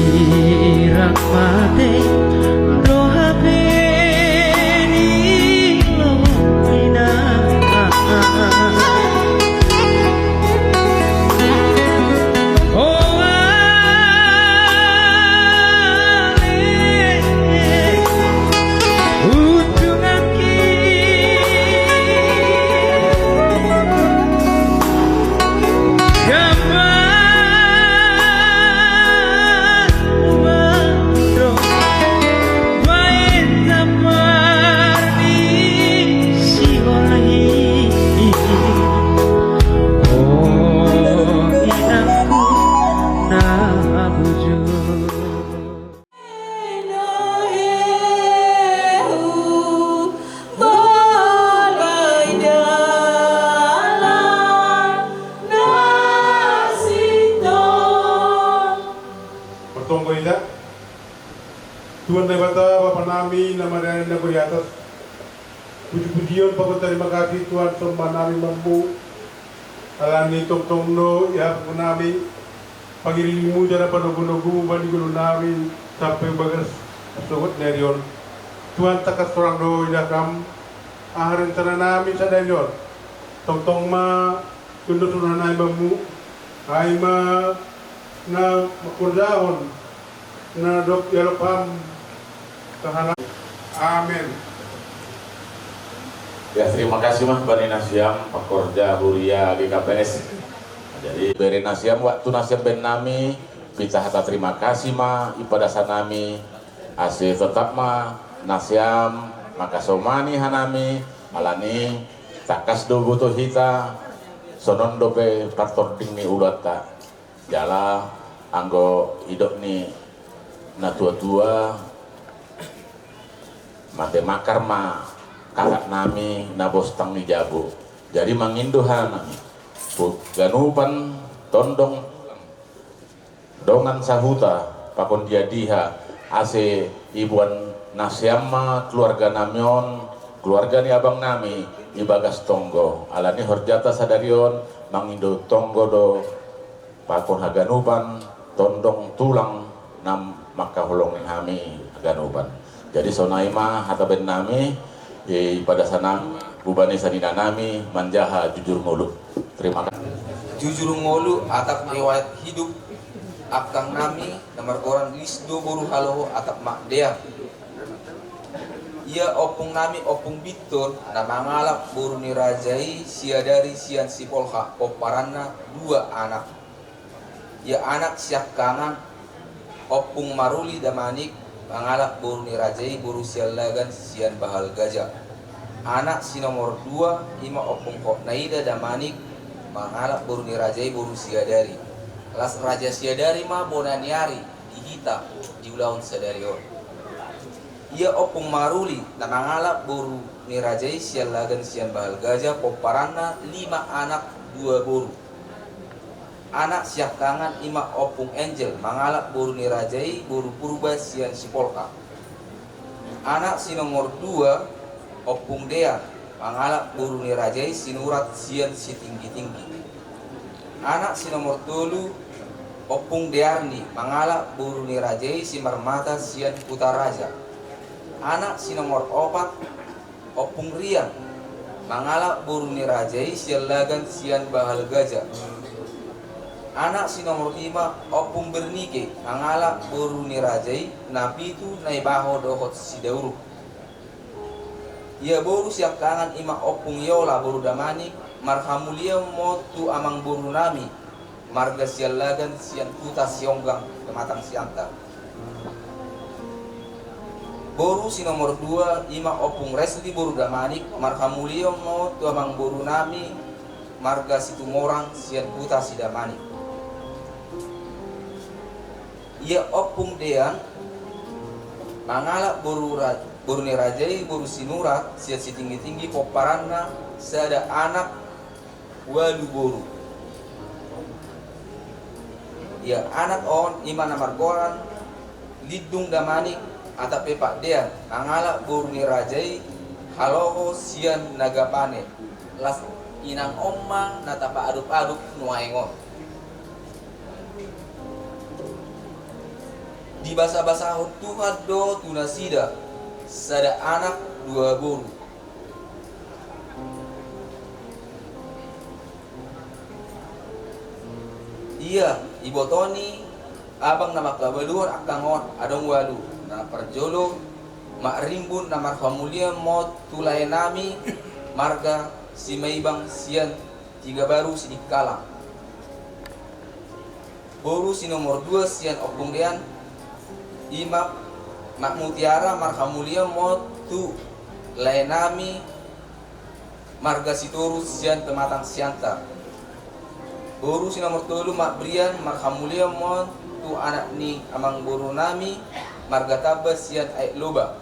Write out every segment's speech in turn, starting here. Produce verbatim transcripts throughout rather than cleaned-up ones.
Irang mate do hape ni lomo inang. O ale, unjungan Martonggo hita. Tuhan Debata, Bapa nami na marnini na di atas, puji-pujion, panghataion, tarima kasih Tuhan, sombah nami mammu. Alani tongtong do iahap nami pangiringmu jala panogunogumu bani ngolu nami sampe bagas sogot ni ari on. Tuhan, tangkas torang do idakkam aha rencana nami sadari on. Tongtong ma tundo suruhan nami mammu, ai ma na mangkorjahon na dob ialopham. Amen. Ya, terima kasih mah bani nasiam pangkorja huria G K P S. Jadi bere nasiam waktu nasiam baen nami, pinta hata terima kasih ma ipadasan nami, ase tetap ma nasiam mangkasomani hanami, alani tangkas do boto hita, sonon dope partording ni ulaonta. Jala anggo idok ni na tua-tua, mate makar ma kakak nami na bostang ni jabu. Jadi mangindo hanami tu ganupan tondong dongan sahuta pakon dia-dia, ase iboan nasiam ma keluarga nami on, keluarga ni abang nami, ibagas tonggo. Alani horjata sadari on mangindo tonggo do pakon haganupan tondong tulang na mangkaholongi hami haganupan. Jadi sonai ma hata baen nami, ipadasan nami hubani sanina nami manjaha jujur ngolu. Terima kasih. Jujur ngolu atap riwayat hidup angkang nami na margoran Lisdo boru Haloho atap Mak Deang. Ia ompung nami Ompung Bintor na mangalap boru ni raja i Siadari sian Sipolha, pomparanna dua anak. Ia anak siangkangan Ompung Maruli Damanik mangalap boru ni raja i boru Siallagan sian Bahal Gajah. Anak si nomor dua ima Ompung Hotnaida Damanik mangalap boru ni raja i boru Siadari. Las Raja Siadari ma bona ni ari di hita di ulaon sadari on. Ia Ompung Maruli na mangalap boru ni raja i Siallagan sian Bahal Gajah, pomparanna lima anak dua boru. Anak siangkangan ima Ompung Angel mangalap boru ni raja i boru Purba sian Sipolha. Anak si nomor dua Ompung Deang mangalap boru ni raja i Sinurat sian Sitinggitinggi. Anak si nomor tolu Ompung Dearni mangalap boru ni raja i Simarmata sian Kutaraja. Anak si nomor opat Ompung Riang mangalap boru ni raja i Siallagan sian Bahal Gajah. Anak si nomor lima Ompung Bernike mangalap boru ni raja i Napitu, Naibaho dohot Sidauruk. Ia boru siangkangan ima Ompung Iola boru Damanik, marhamulian ma tu amangboru nami marga Siallagan sian Huta Sionggang, Pematang Siantar. Boru si nomor dua ima Ompung Resli boru Damanik, marhamulian ma tu amangboru nami marga Situmorang sian Huta Sidamanik. Ia Ompung Deang mangalap boru ra-, boru ni raja i boru Sinurat sian Sitinggitinggi, pomparanna sada anak ualu boru. Ia anak on ima na margoran Lindung Damanik atap Pepak Deang mangalap boru ni raja i Haloho sian Nagapane. Las inang on ma na tapaadop-adop nuaeng on. Dibasabasahon Tuhan do tu nasida sada anak dua boru. Ia, iboto ni abang na mangkabaluhon angka on adong ualu. Na parjolo, Mak Rimbun na marhamulian ma tu laenami marga Simaibang sian Tigabaru Sidikalang. Boru si nomor dua sian Ompung Dean, i ma Mak Mutiara marhamulian ma tu laenami marga Sitorus sian Pematang Siantar. Boru si nomor tolu Mak Brian marhamulian ma tu anak ni amangborunami marga Tamba sian Aek Loba.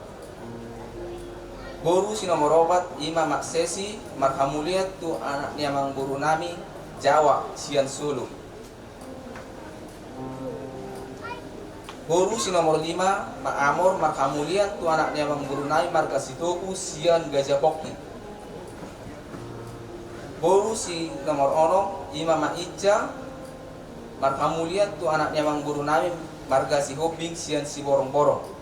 Boru si nomor opat i ma Mak Sesi marhamulian tu anak ni amangborunami Jawa sian Solo. Boru si nomor lima Mak Amor marhamulian tu anak ni amangborunami marga Sitoku sian Gajah Pongki. Boru si nomor onom i ma Mak Ica marhamulian tu anak ni amangborunami marga Sihombing sian Siborongborong.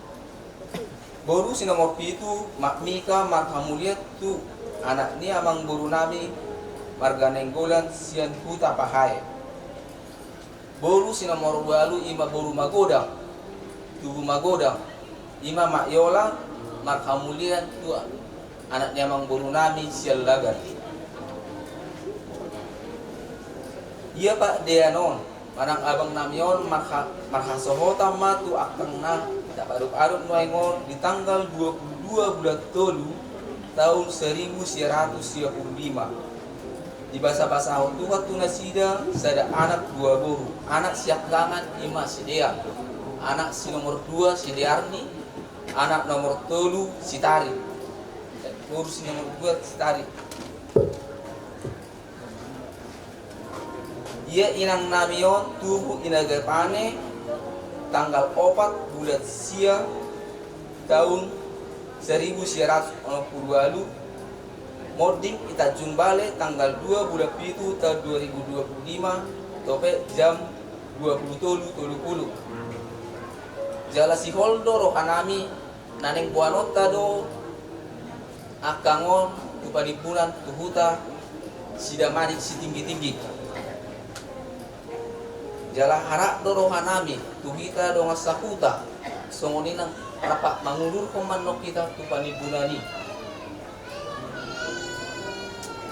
Boru si nomor pitu Mak Mika marhamulian tu anak ni amangborunami marga Nainggolan sian Huta Pahae. Boru si nomor ualu i ma boru Magodang, tubu Magodang, i ma Mak Yola marhamulian tu anak ni amangborunami sian Lagan. Ia Pak Dean on manang abangnami on marha-, marhasohotan ma tu angka na tapaadop-adop nuaeng on di tanggal dua puluh dua bulan tolu taon seribu sia ratus sia puluh lima. Dibasabasahon Tuhan tu nasida sada anak dua boru. Anak siangkangan i ma si Dean, anak si nomor dua si Dearni, anak nomor tolu si Tari. Boru si nomor dua si Tari. Ia inangnami on tubu i Nagapane tanggal opat bulan sia taon seribu sia ratus onom puluh ualu, monding i Tanjung Balai tanggal dua bulan pitu taon dua ribu dua puluh lima, tope jam dua puluh tolu tolu puluh. Jala sihol do rohanami na naeng boanonta do angka on tu panimbunan tu huta Sidamanik Sitinggitinggi. Jala harap do rohanami tu hita dongan sahuta, songon i nang rap mangudurhon ma annon hita tu panimbunan i.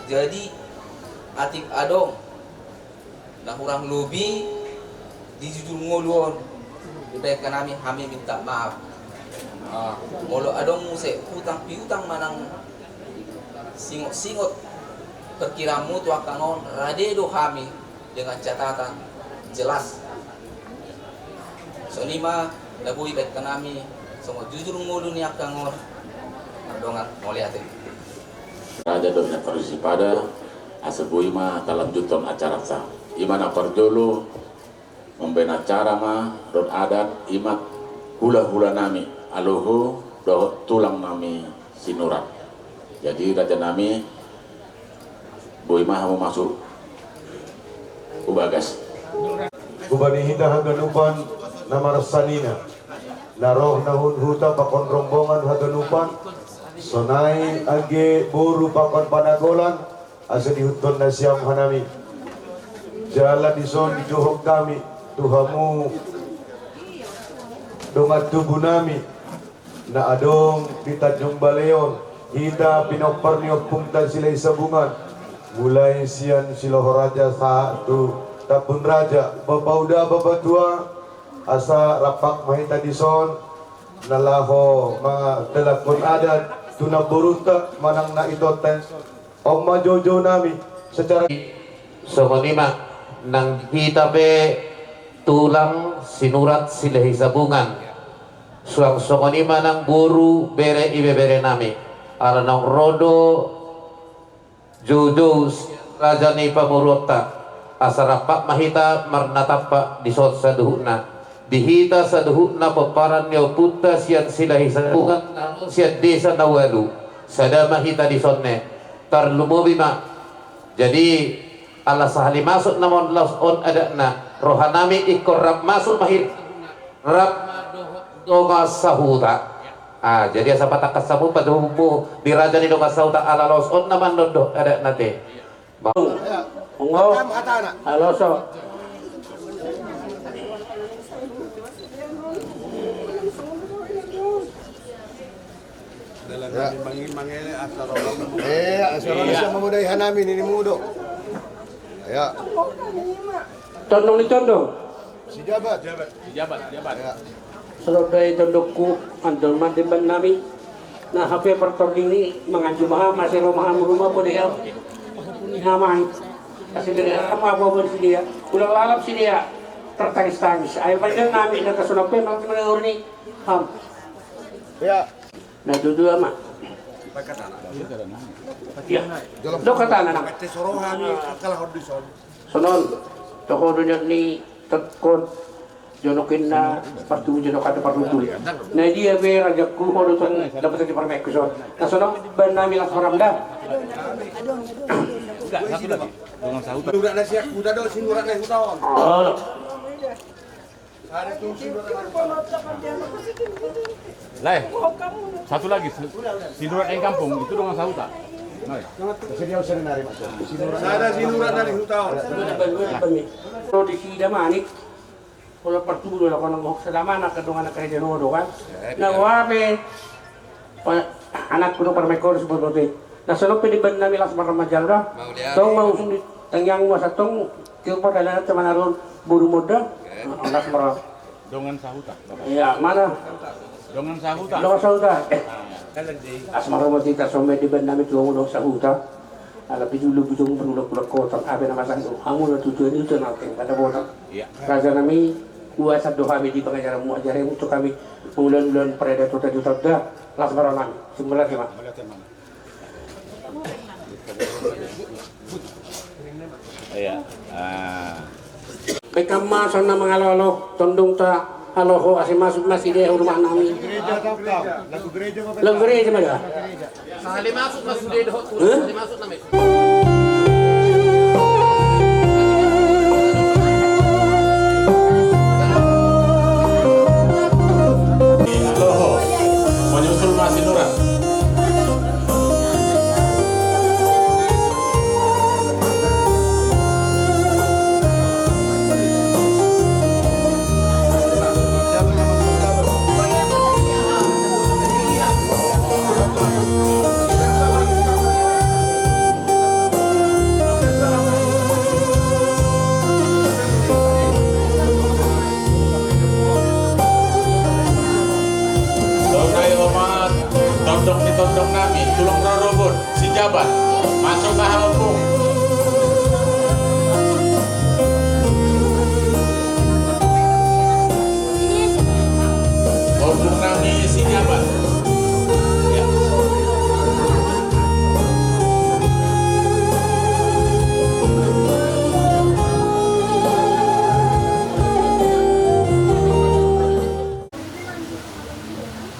Jadi, atik adong na hurang lobi di jujur ngolu on, dibaen hami, hami minta maaf. Ah, molo adong muse hutang piutang manang singot-singot perkiraanmu tu angka on, rade do hami dengan catatan jelas. Songon i ma na boi baen hami songon jujur ngolu ni angka on. Mardongan, mauliate. Raja dohot parisipada, asa boi ma talanjuthon acaranta. I ma na parjolo, mambaen acara ma dohot adat, i ma hulahulanami Aloho dohot tulangnami Sinurat. Jadi, rajanami, boi ma hamu masuk hu bagas. Hubani hita haganupan na marsanina, na ro na hun huta pakon rombongan haganupan, sonai age boru pakon panagolan, asa diihuthon nasiam hanami. Jala dison dijohon hami tu hamu dongan tubunami na adong di Tanjung Balai on, hita pinompar ni ompunta Silahi Sabungan, mulai sian Siloho Raja sahat tu Tambun Raja, bapa uda bapa tua, asa rampak ma hita dison na laho mandalanhon adat tu namborunta manang na itonta. On ma joujou nami secara. Songon i ma nang hita pe tulang Sinurat Silahi Sabungan. Suang songon i ma nang boru bere ibebere nami. Ala naung ro do joujou sian raja ni pamoruonta, asa rampak ma hita marnatampak dison saluhutna. Di hita saluhutna pomparan ni ompunta sian Silahi Sabungan, sian desa na ualu, sada ma hita dison ne. Tarlumobi ma. Jadi, ala sahali masuk na ma on laos on adatna, rohanami ingkon rap masuk ma hita, rap Dongan sahuta. Ah, jadi asa patangkas hamu patubu di raja ni dongan sahuta ala laos on na mandondon adat nate. Ba- Onggo. Ala laos on. Dalam hati mangele asal orang. Eh, asal orang bisa memudai hanami ini mudo. Ya. Tondong ni tondong. Si jabat. Si jabat, si jabat. Ya. Songon i tondongku, andon ma di bannami. Na hape partording ni manganju maha masero maha muruma po dia. Ni hamai. Kasi dari apa apa pun si dia. Ulang lalap si dia. Tertangis-tangis. Ayo panjang nami dan kesunok pe mau menuruni. Ham. Ya. Na dua-dua ma. Iya. Dok hatana na. Sonon. Toho do ni tongkot. Jonok inna partubu jonok ada partubu. Na dia be raja ku ho do tong dapat saja parmeku son. Na sonon bannami las param da. Dongan sahuta. Dongan sahuta. Udah nasi aku udah do sinurat nasi tahu. Oh. Lai, satu lagi, si-, sinurat dari kampung, itu dongan sahuta. Nah, ya. Sada sinurat dari huta on. Di sida manik, kalau partubu do lakon ngok sedamana ke dongan kerja nodo kan. Na wape. Pa-, anakku do parmekor si botote. Na sonop pe di bannami las marramajal da. Tong ma usung di tangiang masa tong. Tiup ma dalan teman aron boru moda. Las mar. Dongan sahuta. Iya, mana? Dongan sahuta. Dongan sahuta. Eh. Las marramajal ta sonop di bannami tuamu dongan sahuta. Ala pijulu bujung berulak-ulak kota. Abe nama sandu. Hamu na tujuan itu na teng pada botak. Iya. Raja nami. Kuasa do hami di pangajaran mu ajari mu tu kami. Ulan-ulan pareda tuta juta da. Las baronan, sumbelas lima. Iya. Ah. Baik, kama sonna mangalolo tondong ta aloho ase masuk masih deh rumah nami. Lagu gereja ma da. Sahali masuk ma sude dohot tulang, sahali masuk nama. Toho, menyusul masih nurang. Tondong ni tondong nami, tulung rorobot. Si jabat, masuk ma hamu. Ompung nami si jabat. Ya.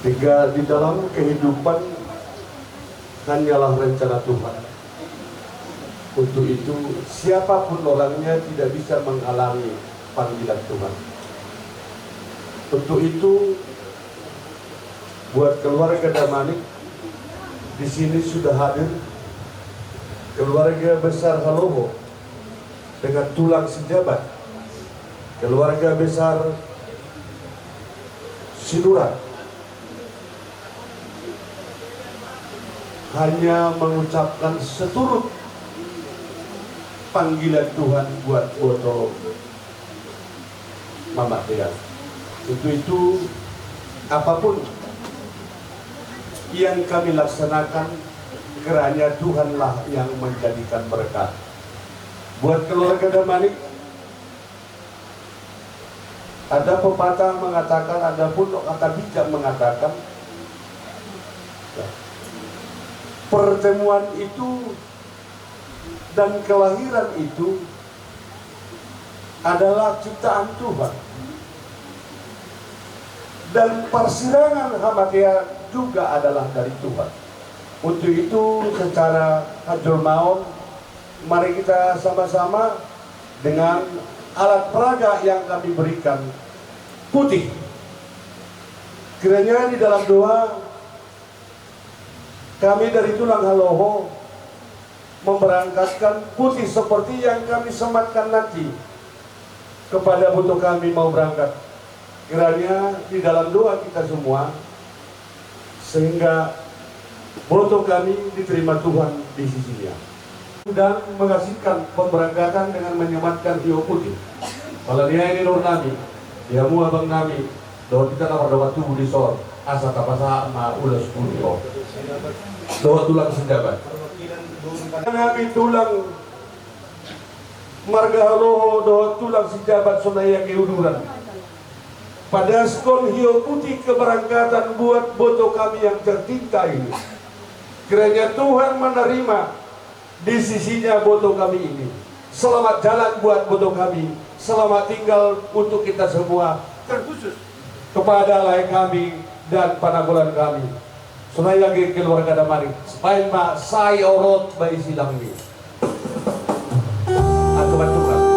Tinggal di dalam kehidupan hanyalah rencana Tuhan. Untuk itu, siapapun orangnya tidak bisa menghalangi panggilan Tuhan. Untuk itu, buat keluarga Damanik, di sini sudah hadir keluarga besar Haloho dengan tulang sejabat, keluarga besar Sinurat, hanya mengucapkan seturut panggilan Tuhan buat boto Mama Tea. Untuk itu, apapun yang kami laksanakan, kiranya Tuhanlah yang menjadikan berkat. Buat keluarga Damanik, ada pepatah mengatakan, ada pun kata bijak mengatakan, pertemuan itu dan kelahiran itu adalah ciptaan Tuhan. Dan parsirangan hamatean juga adalah dari Tuhan. Untuk itu, secara hajolmaon, mari kita sama-sama dengan alat peraga yang kami berikan, putih. Kiranya di dalam doa kami dari tulang Haloho memberangkatkan putih seperti yang kami sematkan nanti kepada boto kami mau berangkat. Kiranya di dalam doa kita semua, sehingga boto kami diterima Tuhan di sisi-Nya. Dan mengakhiri pemberangkatan dengan menyematkan hiu putih. Pala ni i, ninna nami, di hamu abang nami, dohot hita na mardongan tubu di son, asa tapasahat ma ulos putih on. Dohot tulang sijabat. Nami tulang marga Haloho dohot tulang sijabat Sonai age uduran. Padashon hiu putih keberangkatan buat boto kami yang tercinta ini. Kiranya Tuhan menerima di sisi-Nya boto kami ini. Selamat jalan buat boto kami. Selamat tinggal untuk kita semua. Terkhusus kepada lae kami dan panakolan kami. Sonai age keluarga Damanik, baen ma sai orot baen silang ni. Atur-aturan.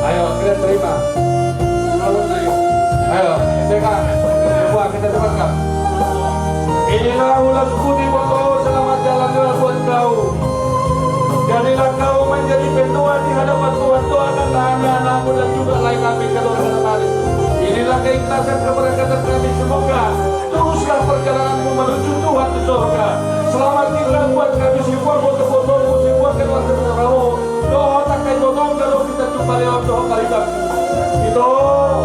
Ayo, kita terima. Ayo, dengar. Semua kita sematkan. Inilah ulos putih buat kau, selamat jalan buat kau. Jadilah kau menjadi penuan di hadapan Tuhan, doakanlah anak-anakmu dan juga lae kami keluarga Damanik. Inilah keikhlasan keberangkatan kami, semoga teruslah perjalananmu menuju Tuhan di sorga. Selamat tinggal buat kami semua, boto-botomu semua, keluarga besar Haloho. Dohot angka ibotong, kalau kita jumpa lewat dohot maribang. Ito,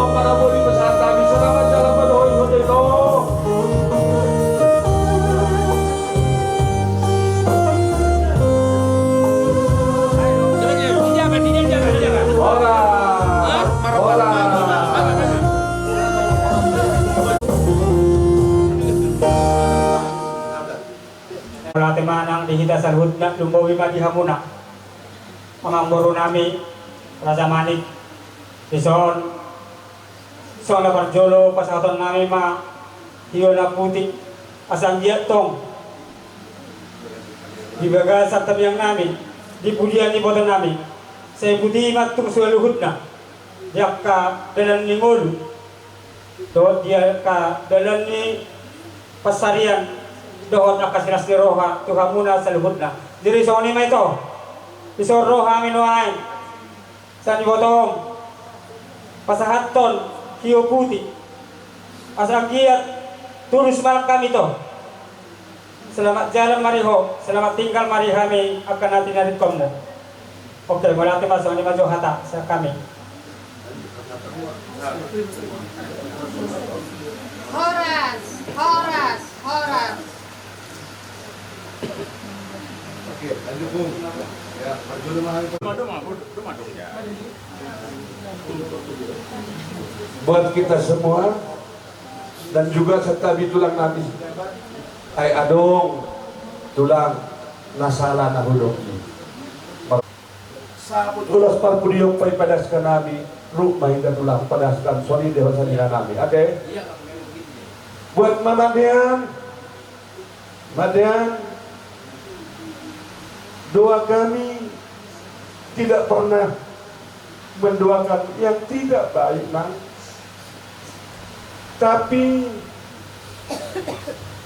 on ma na boi pasahat nami, selamat jalan ma dohot ito. Horas. Horas. Mauliate ma nang di hita saluhutna, lumobi ma di hamuna amangboru nami Raja Manik. Dison, songon na parjolo pasahaton nami ma hiu na putih, asa anggiat tong di bagasan tangiang nami, di pudian ni iboto nami, sai putih ma tung saluhutna di angka dalan ni ngolu dohot di angka dalan ni pansarian dohot angka silas ni roha tu hamuna saluhutna. Jadi songon i ma ito, dison ro hami nuaeng sian ibotom pasahathon hiu putih, asa anggiat tulus ma hami ito. Selamat jalan ma di ho, selamat tinggal ma di hami angka na tinadingkonmu. Oke, mauliate ma, songon i ma jo hata sian hami. Horas, horas, horas. Oke, lanjut, Bung. Ya, parjolo ma hami. Buat kita semua dan juga santabi tulang nami. Ai adong tulang na sala na hudok i. Saput ulos parpudi on paipadaskon nami, ruk ma hita tulang padaskan, songon i do hata ni inanami. Ate? Buat ma mandean, mandean, doa kami tidak pernah mendoakan yang tidak baik, Nang. Tapi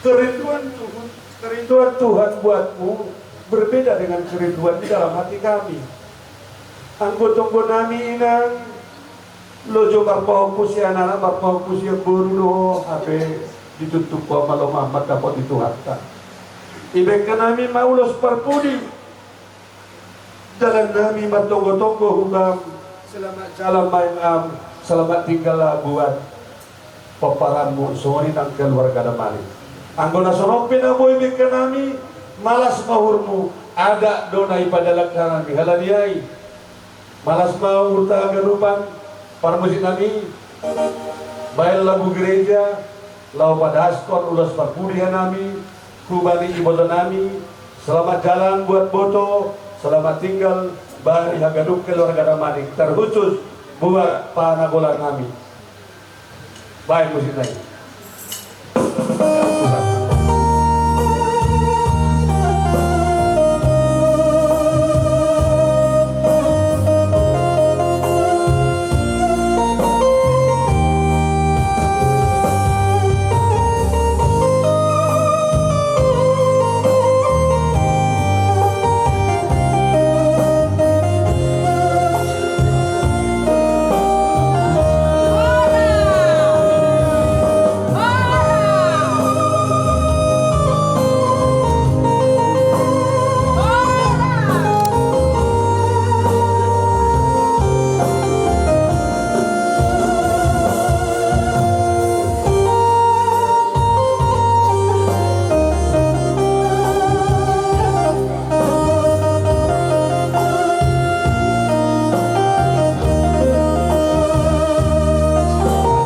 kerinduan Tuhan, kerinduan Tuhan buatmu berbeda dengan kerinduan di dalam hati kami. Anggo tonggo nami, Inang, lojo marpahompu sian anak, marpahompu sian boru do, hape ditutup ho ma lomo mandapot di Tuhanta. Dibaen hami ma ulos parpudi. Dalan nami martonggo-tonggo hubam. Selamat jalan ma hami, selamat tinggal buat pomparanmu, songon i nang keluarga Damanik. Anggo na songon pe na boi dibaen hami, malas ma uhurmu, adat do na ipadalan hami, halani ai. Malas ma uhurta haganupan, parmusik nami, baen lagu gereja, laho padaskon ulos parpudi hami, hubani iboto nami, selamat jalan buat boto, Selamat tinggal bagi haganup keluarga Damanik, terkhusus buat panagolan nami. Baik, musik naik.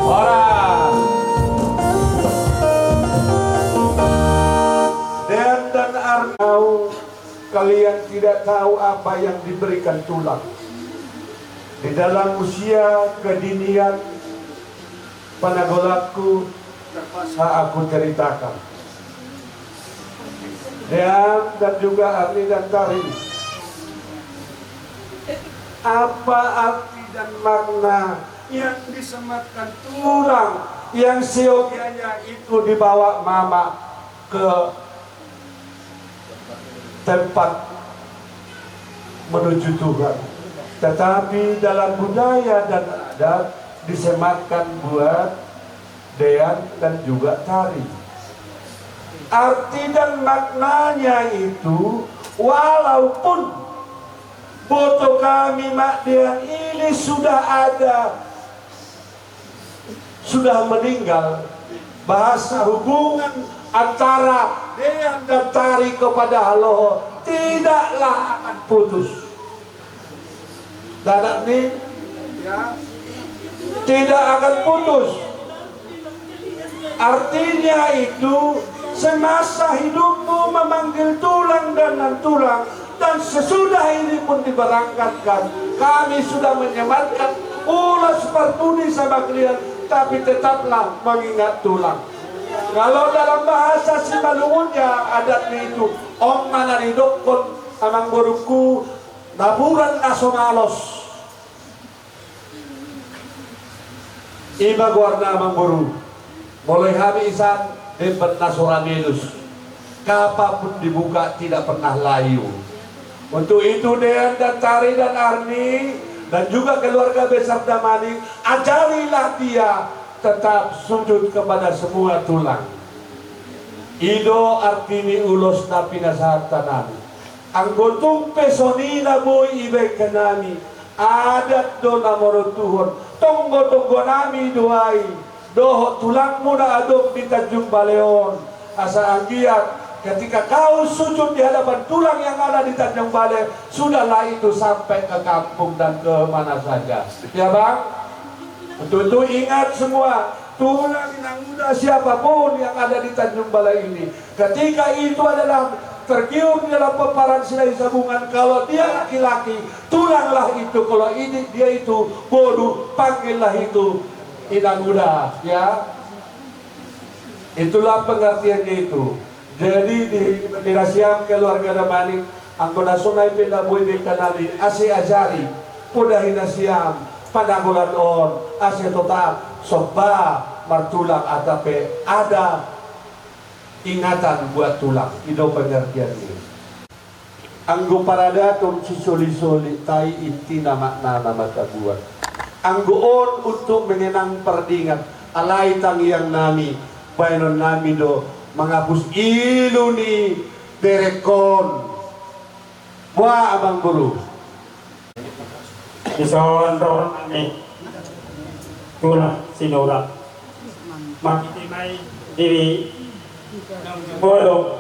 Horas. Dean dan Arnau, kalian tidak tahu apa yang diberikan tulang. Di dalam usia kedinian, panagolanku terpaksa aku ceritakan. Dean dan juga Arni dan Tari, apa arti dan makna yang disematkan tulang yang seyogianya itu dibawa mama ke tempat menuju Tuhan. Tetapi dalam budaya dan adat disematkan buat Dean dan juga Tari. Arti dan maknanya itu, walaupun boto kami Mak Dean ini sudah ada, sudah meninggal, bahasa hubungan antara Dean dan Tari kepada Haloho tidaklah akan putus. Dadak ni, ya, tidak akan putus. Artinya itu, semasa hidupmu memanggil tulang dan nantulang, dan sesudah ini pun diberangkatkan, kami sudah menyematkan ulos parbudi sama kalian, tapi tetaplah mengingat tulang. Kalau dalam bahasa Simalungunnya, adat ni itu, on ma na nidokkon amangborungku, napuran na so malos. I ma goarna amangboru. Molo hami isan, demban na so ra melus. Kapan pun dibuka tidak pernah layu. Untuk itu Dean dan Tari dan Arni dan juga keluarga besar Damanik, ajarilah dia tetap sujud kepada semua tulang. I do arti ni ulos na pinasahat nami. Anggo tung pe songon i na boi ibaen nami, adat do na marotuhon, tonggo-tonggo nami do ai, dohot tulangmu na adong di Tanjung Balai on. Asa anggiat ketika kau sujud di hadapan tulang yang ada di Tanjung Balai, sudahlah itu sampai ke kampung dan ke mana saja. Ya, Bang? Betul-betul ingat semua, tulang, inang muda, siapapun yang ada di Tanjung Balai ini, ketika itu adalah tergiur di dalam pomparan Silahisabungan, kalau dia laki-laki, tulanglah itu, kalau ini dia itu boru, panggillah itu inang muda, ya. Itulah pengertiannya itu. Jadi di, di nasiam keluarga Damanik, anggo na songon i pe na boi ibaen nami, asa ajari, podahi nasiam panagolan on, asa totap somba martulang, asa pe ada ingatan buat tulang. I do pengertiannya. Anggo paradaton sisoli-soli, tai intina maknana ma tabuat. Anggo on untuk mengenang pardingat, alai tangiang nami, baenon nami do mangapus ilu ni derek on. Boha, Amangboru? Dison roha nami, tulang Sinurat. Marhite ma i di Bolon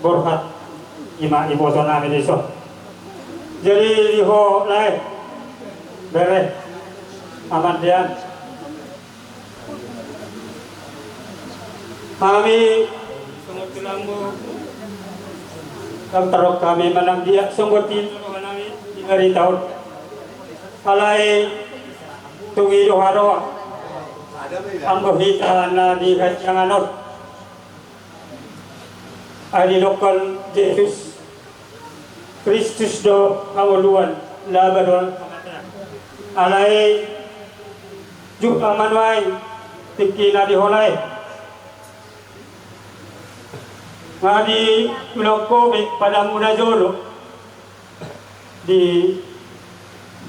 Borhat, i ma iboto nami dison. Jadi di ho lae, bere, amandean. Hami songon tulangmu, lam tarok hami manang dia songon ti Dari taon alai tung i do haroa anggo hita na di hasiangan on. Ai didokkon Jesus Kristus do hangoluan, laba do hamatean. Alai jumpa ma nuaeng tingki na di hola i. Nga di tulangku be padamu na jolo di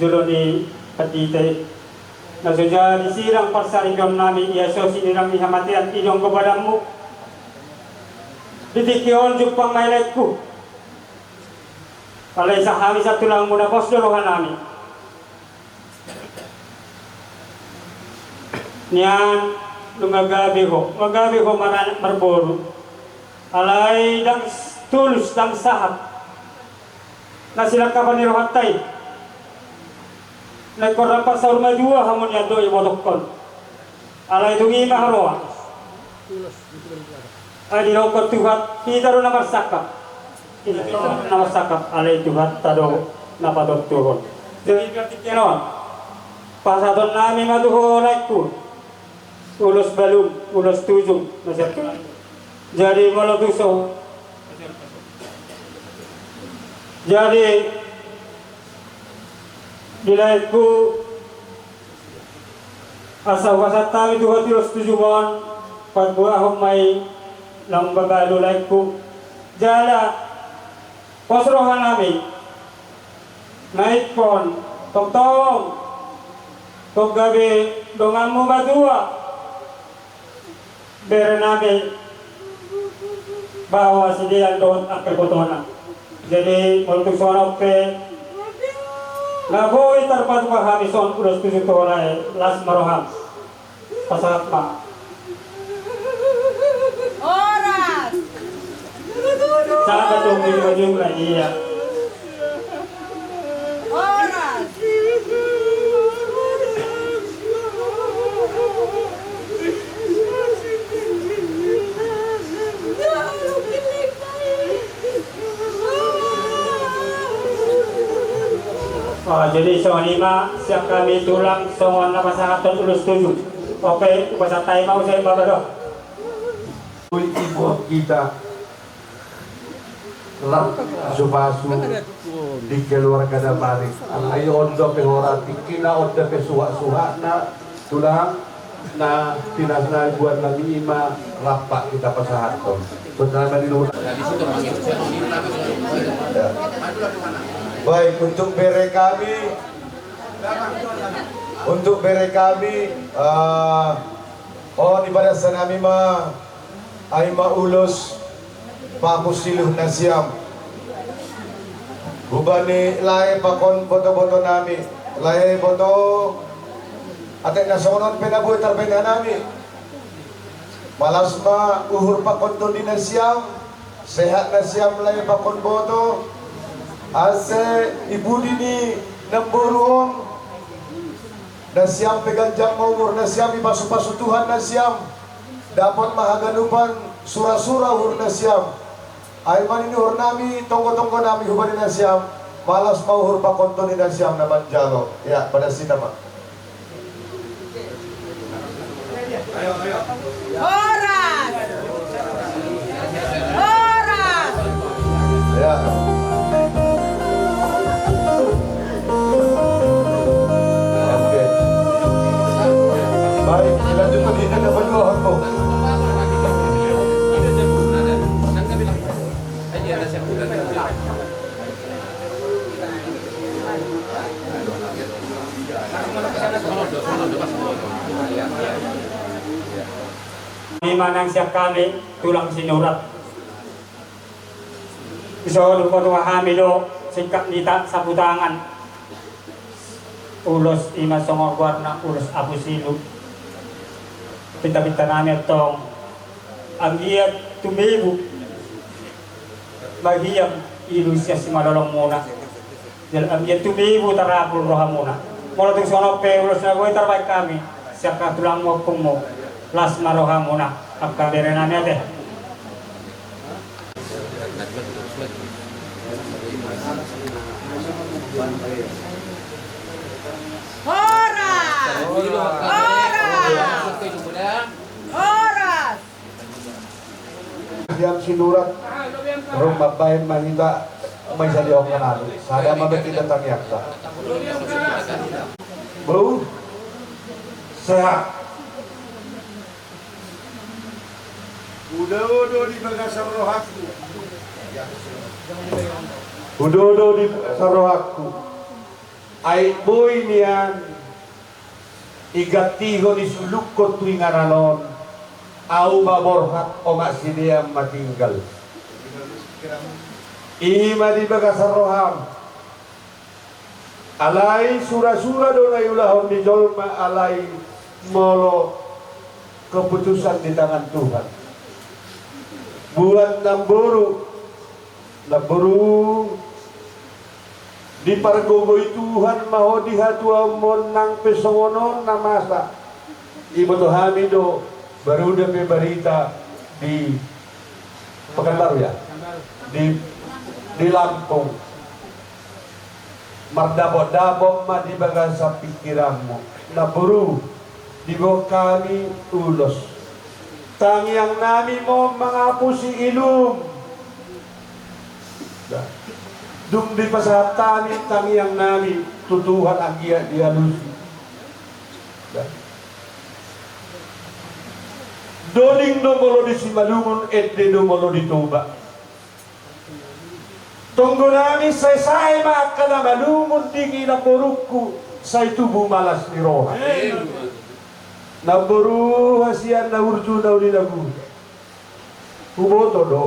jolo ni pandita i. Na so jadi sirang parsaripeon nami ia so sinirang ni hamatean i do anggo padamu. Di tingki on jumpang ma i laengku. Alai sa hami sa tulangmu na pos do roha nami. Nian nunga gabe ho, nunga gabe ho maranak marboru. Alai ndang tulus ndang sahat na silangkapan ni rohanta i. Na ingkon rap marsaur matua hamu nian do ibotokkon. Alai tung i ma haroa. Ai didokkon Tuhan, hita do na marsangkap. Hita do na marsangkap, alai Tuhanta do na patontuhon. Jadi berarti kenon. Pasahaton nami ma tu ho laengku. Ulos balum, ulos tujung, na siap. Jadi molo tu so. Jadi di laengku, asa hupasahat hami tu ho ulos tujung on, paboahon ma i lam babalu laengku. Jala pos roha nami na ingkon tongtong tong gabe donganmu matua. Bere nami baoa si Dean dohot angka ibotona. Jadi molo tung songon on pe na boi tarpatupa hami songon ulos tujung tu ho lae, las ma roham. Pasahat ma. Horas. Sahat ma tu ujung-ujungna, ia. Horas. Oh, jadi songon i ma sian hami tulang songon na pasahathon ulos tujung. Oke, hupasahat hami ma muse, Bapak, do. Ui, ibu kita. Rap pasu-pasu di keluarga na baru. Alai on dope horas tingkina, on dope suhat-suhatna, tulang, na pinasna buat nami i ma rap hita pasahathon. Saudara di luar. Ya. Baik, untuk bere kami, untuk bere kami, eh, on dipadas nami ma, ai ma ulos pamusiluh nasiam. Hubani lae pakon boto-boto nami, lae boto, atik na songon on pe na boi tarbaen hami. Malas ma uhur pakon tondi nasiam, sehat nasiam lae pakon boto, ase di pudi ni namboru on. Nasiam pe ganjang ma umur nasiam, dipasu-pasu Tuhan nasiam, dapot ma haganupan sura-sura uhur nasiam. Ai ma nian uhur nami, tonggo-tonggo nami hubani nasiam, malas ma uhur pakon tondi nasiam na manjalo. Ya, padas hita ma. Horas! Horas! Ya. Oke. Baik, dilanjutkan di tenda kedua, Hambo. Ima nang sian hami tulang Sinurat. Dison hupatua hami do singkat ni ta-, sapu tangan. Ulos ima songon goarna ulos Apusilu. Pinta-pinta nami antong. Anggiat tumibu ma hian ilu sian simalolongmuna. Jala anggiat tumibu tarapul rohamuna. Molo tung songon on pe ulos na boi tarbaen hami sian hatulangmu ompungmu, las ma rohamuna angka bere nami ate. Horas! Horas! Horas! Sian Sinurat, ro mambahen ma hita, ma i sadihonkan anu. Sada ma berarti tangiangta. Bou. Sehat. Hudodo di bagasan rohangku. Hudodo di bagasan rohangku. Ai boi nian digantihon, disulukkon tu inganan on. Ahu ma borhat, omak si Dean ma tinggal. I ma di bagasan roham. Alai sura-sura do na diulahon ni jolma, alai molo keputusan di tangan Tuhan. Buat namboru, namboru, dipargogoi Tuhan ma ho di hatuaonmon nang pe songon on na masa. Diboto hami do, baru dope barita di Pekanbaru, ya? Di, di Lampung. Mardapot-dapot ma di bagasan pingkiranmu. Namboru, diboan hami ulos. Tangiangnami ma on mangapusi ilum. Da. Dung dipasahat hami tangiangnami tu Tuhan, anggiat dialusi. Da. Doding do molo di Simalungun, ende do molo di Toba. Tonggonami, sae-sae ma angka na malungun di inang borungku, sai tubu ma las ni roha. Namboru, hasian na burju na uli na guru. Huboto do.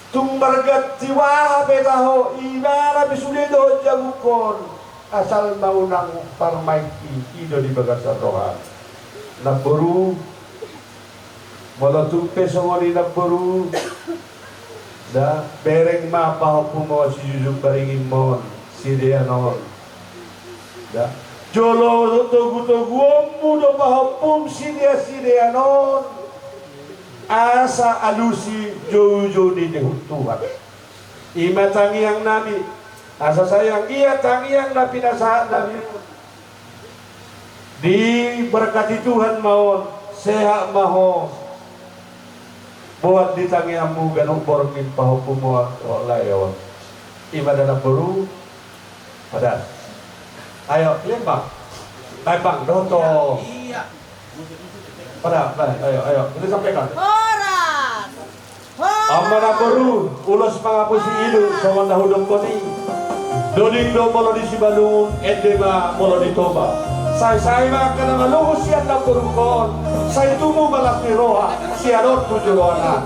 Tung marganti aha pe taho, ibana pe sude dohot jabungkon. Asal ma unang parmainki, i do di bagasan roha. Namboru, molo tung pe songon i namboru, da, bereng ma pahompum on, si Jujung Baringin ma on, si Dean on. Da. Jolo togu-toguonmu do pahompum si Dean, si Dean on, asa alusi joujou ni dehut Tuhan. I ma tangiangnami. Asa sai anggiat tangiang na pinasahatnami on diberkati Tuhan ma on, sehat ma ho. Buat di tangiangmu ganup borngin pahompum on, dohot lae on. I ma da namboru. Pada. Ayo, Lembang. Lembang, dohot. Pada, pada, ayo, ayo, kita sampaikan. Horas! Horas! Amang namboru, ulos mangapusi ilum, songon na hudokkon i. Doding do molo di Simalungun, ende ma molo di Toba. Sae-sae ma angka na malungun sian namborungkon, sai tubu ma las ni roha, sian on tu joloan an.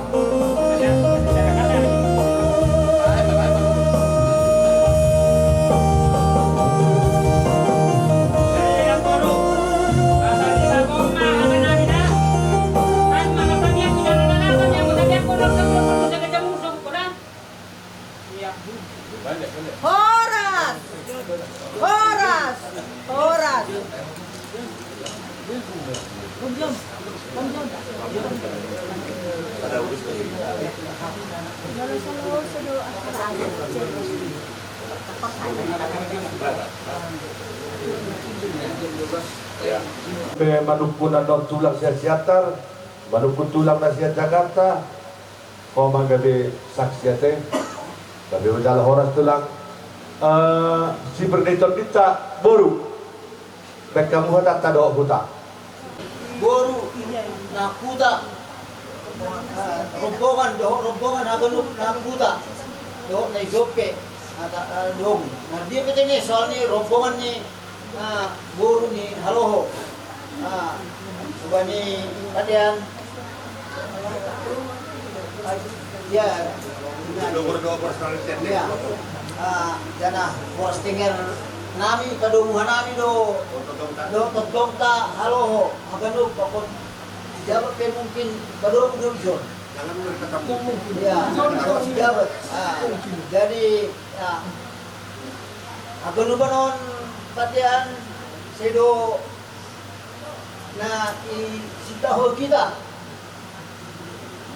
Horas! Horas! Horas! Pe manungkun na tulang sian Siantar, manungkun tulang na sian Jakarta. Ho ma gabe saksi ate. Gabe jala horas tulang. Eh, si pernaiton ninta boru. Baen hamu hatanta dohot huta. Boru, na huta. Eh, rombongan, dohot rombongan haganup na huta. Dohot na i dope. Ata, eh, dohot. Na dia pe tene soalnya rombongan ni Ah, boru ni Haloho. Ah, suba ni padean. Ya. Ya. Ah, jana boras tenger nami, padomuhan nami do. Do tongtongta Haloho. Haganup pakon jabat pe mungkin padomu do ison. Ya, jabat. Ah, jadi, ya. Haganupan on padean, sai do na isintahon hita.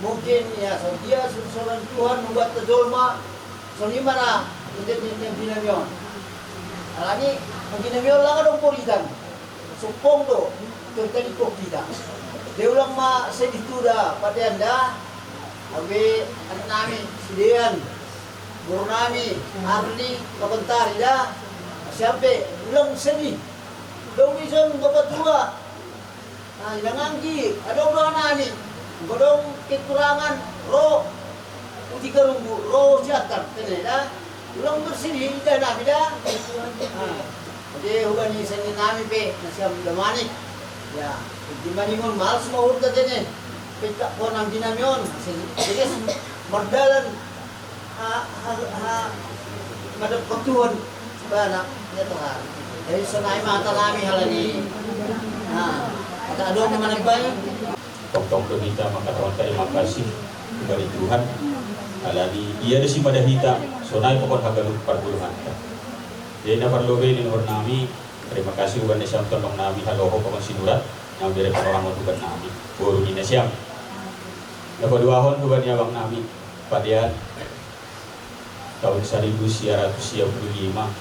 Mungkin ya, songon dia surusuruan Tuhan mambuat jolma, songon i ma na, ite, ite, ite, binami on. Alani, mangkin nami on lang adong poritan. Sumpung do, terjadi kok kita. Dia ulang ma sedih tu da, padean da. Abe, anak nami, si Dean. Boru nami, Arni, Bakontari da. Sampe, ulang sedih. Dong ison bapak tua. Nah, inang anggi, adong do anami. Anggo adong kekurangan, ro uti karunggu, ro siatar, kene da. Ulang bersih, indah nami da. Nah, oke, huba ni seni nami pe, na siam damanik. Ya, di maningon mals ma hurta kene. Pecak konang di nami on, seni, seni mardalan. Ha, ha, ha, madapot Tuhan, bana, ya Tuhan. Jadi sonai ma hata nami halani. Ha, hata adong mana baik. Tongtong do hita mangkatahon tarima kasih kepada Tuhan. Halani ia do simada hita, sonai pokon hagalup pargulunganta. Jadi na parlobei ni nuhur nami, tarima kasih huban na siam tondong nami Haloho pokon Sinurat, na mambere panorang on huban nami. Boru ni na siam. Na paduahon huban ni abang nami, padean. Taon saribu sia ratus sia pulu lima,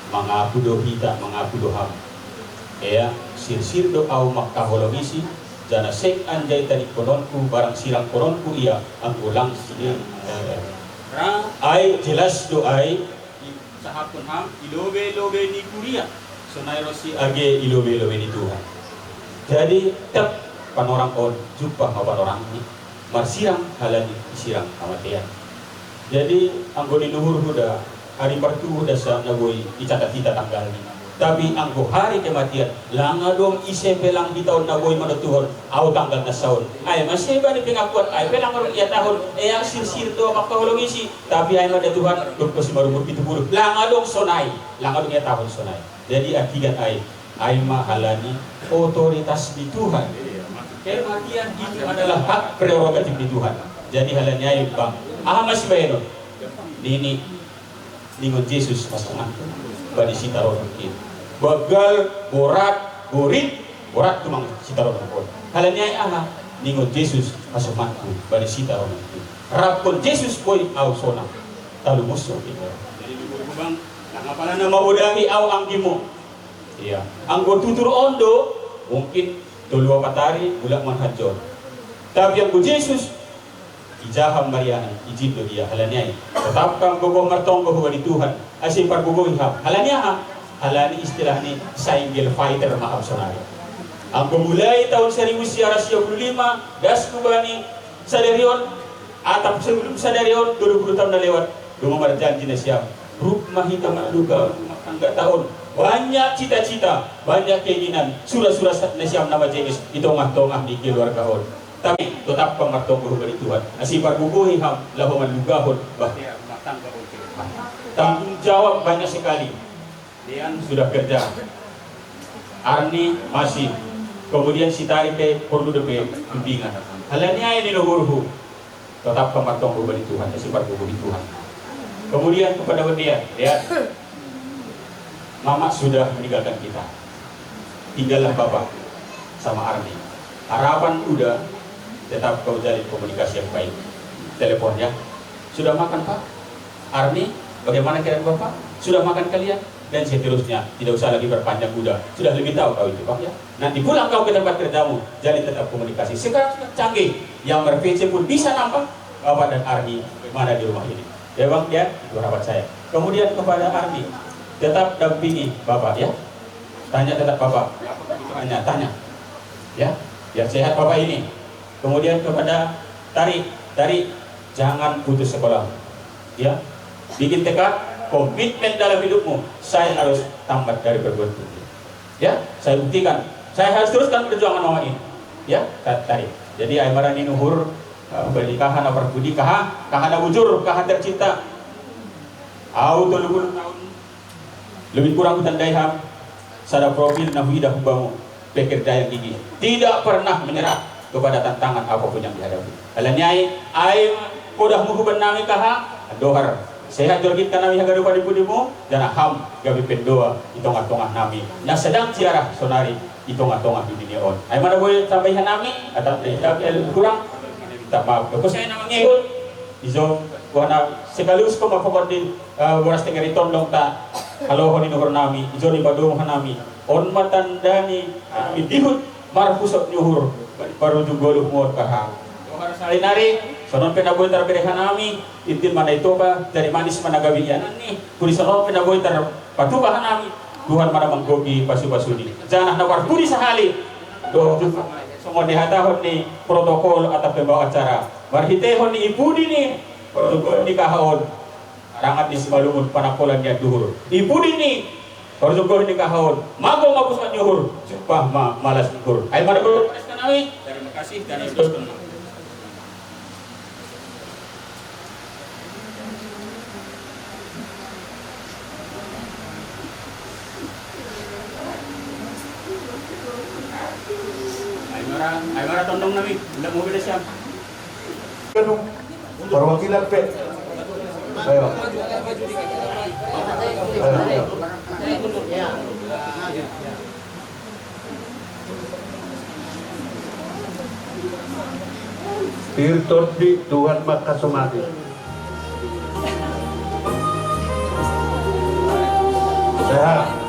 mangaku do hita, mangaku do ham. Ea, sirsir do au mangkaholongi si, jala seng anjai tadingkononku, barang sirangkononku ia, anggo lang si, eh, ra, ai, jelas do ai, isahapkon ham, i lobe-lobe ni kuria, sonai ro si age i lobe-lobe ni Tuhan. Jadi, tek panorang on, jumpang ma panorang ni. Marsirang halani isirang hamatean. Jadi, anggo di nuhurhu da, ari partubu da sa na boi icatat hita tanggalni. Tapi anggo hari kematian, lang adong ise pe lang hita on na boi manontuhon, au tanggal na saon. Ai ma ise bani pengakuan, ai pe lang adong iatahon, ea sirsir do mangkaholongi si, tapi ai ma da Tuhan, dok do si marumur pitu pulu. Lang adong sonai, lang adong iatahon sonai. Jadi, akibat ai, ai ma halani otoritas ni Tuhan. Kematian itu adalah hak prerogatif ni Tuhan. Jadi, halani ai, bang, aha ma sibaenon? Nini, ningon Jesus, mas, bani sitaronon i. Banggal, borat, borit, borat tumang sitaronon on. Halani ai aha? Ningon Jesus, mas, bani sitaronon i. Raphon Jesus boi au sonang. Talumus so pintor. Jadi, bang, nang apala na mabodangi au anggimu. Ia, anggo tutur on do, mungkin tolu opat ari, mulak ma hanjon. Tapi anggo Jesus, ijaham marianan, ijin do ia halani ai. Totap anggo gogo martonggo huba ni Tuhan, ase pargogohi ham. Halani aha? Halani istilah ni single fighter ma ham sonari. Anggo mulai taon saribu sia ratus sia pulu lima, das huba ni sadari on, atap sebelum sadari on, dua puluh tahun na lewat, doma marjanji na siam. Ruk ma hita manduga tangga taon. Banyak cita-cita, banyak keinginan, sura-sura na siam na majenis di tongah-tongah di keluarga on. Tapi totap pang martonggo huba ni Tuhan. Asi pargogohi ham, laho mandugahon, bah, tangga on. Tanggung jawab banyak sekali. Dean sudah kerja. Arni masih. Kemudian si Tari pe porlu dope bimbingan. Halani ai ni dohorhu. Tetap pang martonggo huba ni Tuhan, asa pargogohi Tuhan. Kemudian kepada Dean, Dean, Mama sudah meninggalkan kita. Tinggallah Bapak sama Arni. Harapan udah tetap kau jalin komunikasi yang baik. Telepon ya. Sudah makan, Pak? Arni, bagaimana keadaan Bapak? Sudah makan kalian? Dan seterusnya. Tidak usah lagi perpanjang, udah. Sudah lebih tahu kau itu, Pak, ya. Nanti pulang kau ke tempat kerjamu, jadi tetap komunikasi. Sekarang sudah canggih, yang ber-P C pun bisa nampak Bapak dan Arni mana di rumah ini. Ya, Bang, ya, itu harapan saya. Kemudian kepada Arni, tetap dampingi Bapak, ya. Tanya tetap Bapak. Tanya, tanya. Ya, biar sehat Bapak ini. Kemudian kepada Tari, Tari, jangan putus sekolah. Ya, bikin tekad, komitmen dalam hidupmu. Saya harus tamat dari perguruan tinggi. Ya, saya buktikan. Saya harus teruskan perjuangan Mama ini. Ya, Ta-, Tari. Jadi, ai ma ra ni nuhur, eh, bani kaha na parpudi, kaha, kaha na bujur, kaha tercinta. Au tolu pulu tahun lebih kurang hutandai ham, sada profil na huida hubamu, pekerja yang gigih, tidak pernah menyerah kepada tantangan apapun yang dihadapi. Halani ai, ai podahmu huban nami kaha, andohar, sehat jolgit ka nami haganupan ni pudimu, jala ham gabe pandohan di tongah-tongah nami na sedang siarah sonari di tongah-tongah ni dunia on. Ai ma na boi tambahi nami, atap, eh, kurang, minta maaf. Kosai na mangihut, ijo, buhana sekaligus ko ma pokok di, eh, boras tengeri tondong ta. Halohon ni uhur nami, ijon i padomu hanami. On ma tanda ni, ah, indihut marpusok ni uhur, parujung goluhmu on, Kakang. Dohot sarinari, songon pe na boi tarbere hanami, tintin ma na itopa, jari manis ma na gabe iananni, pudi songon pe na boi tarpatupa hanami, Tuhan ma na manggohi pasupasuni. Janah na parpudi sahali, dohot songon ni hatahon ni protokol atap pembawa acara. Marhitehon ni i pudi ni, parjongjongon ni kaha on. Arangan ni Simalungun panangkolan ni anduhur. I pudi ni parjongjongon ni kaha on. Mago ma pusok ni uhur. Jumpang ma malas ni uhur. Ai mada bulu panis kanami. Terima kasih dan terus tenang. Ai mara, ai mara tondong nami. Nda mau beda siang. Perwakilan pe. Ayo. Ayo, ayo. Pir tondi Tuhan mangkasomani. Sehat.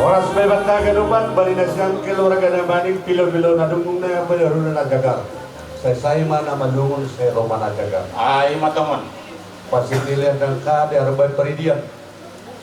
Horas ma ibanta ganupan, barina sian keluarga na manik, pilopilo na dungung na, pajoruna na jagar. Sai sai ma na malungun, sai ro ma na jagar. Ai ma tongon. Pasitilian dangka di arbaen paridian.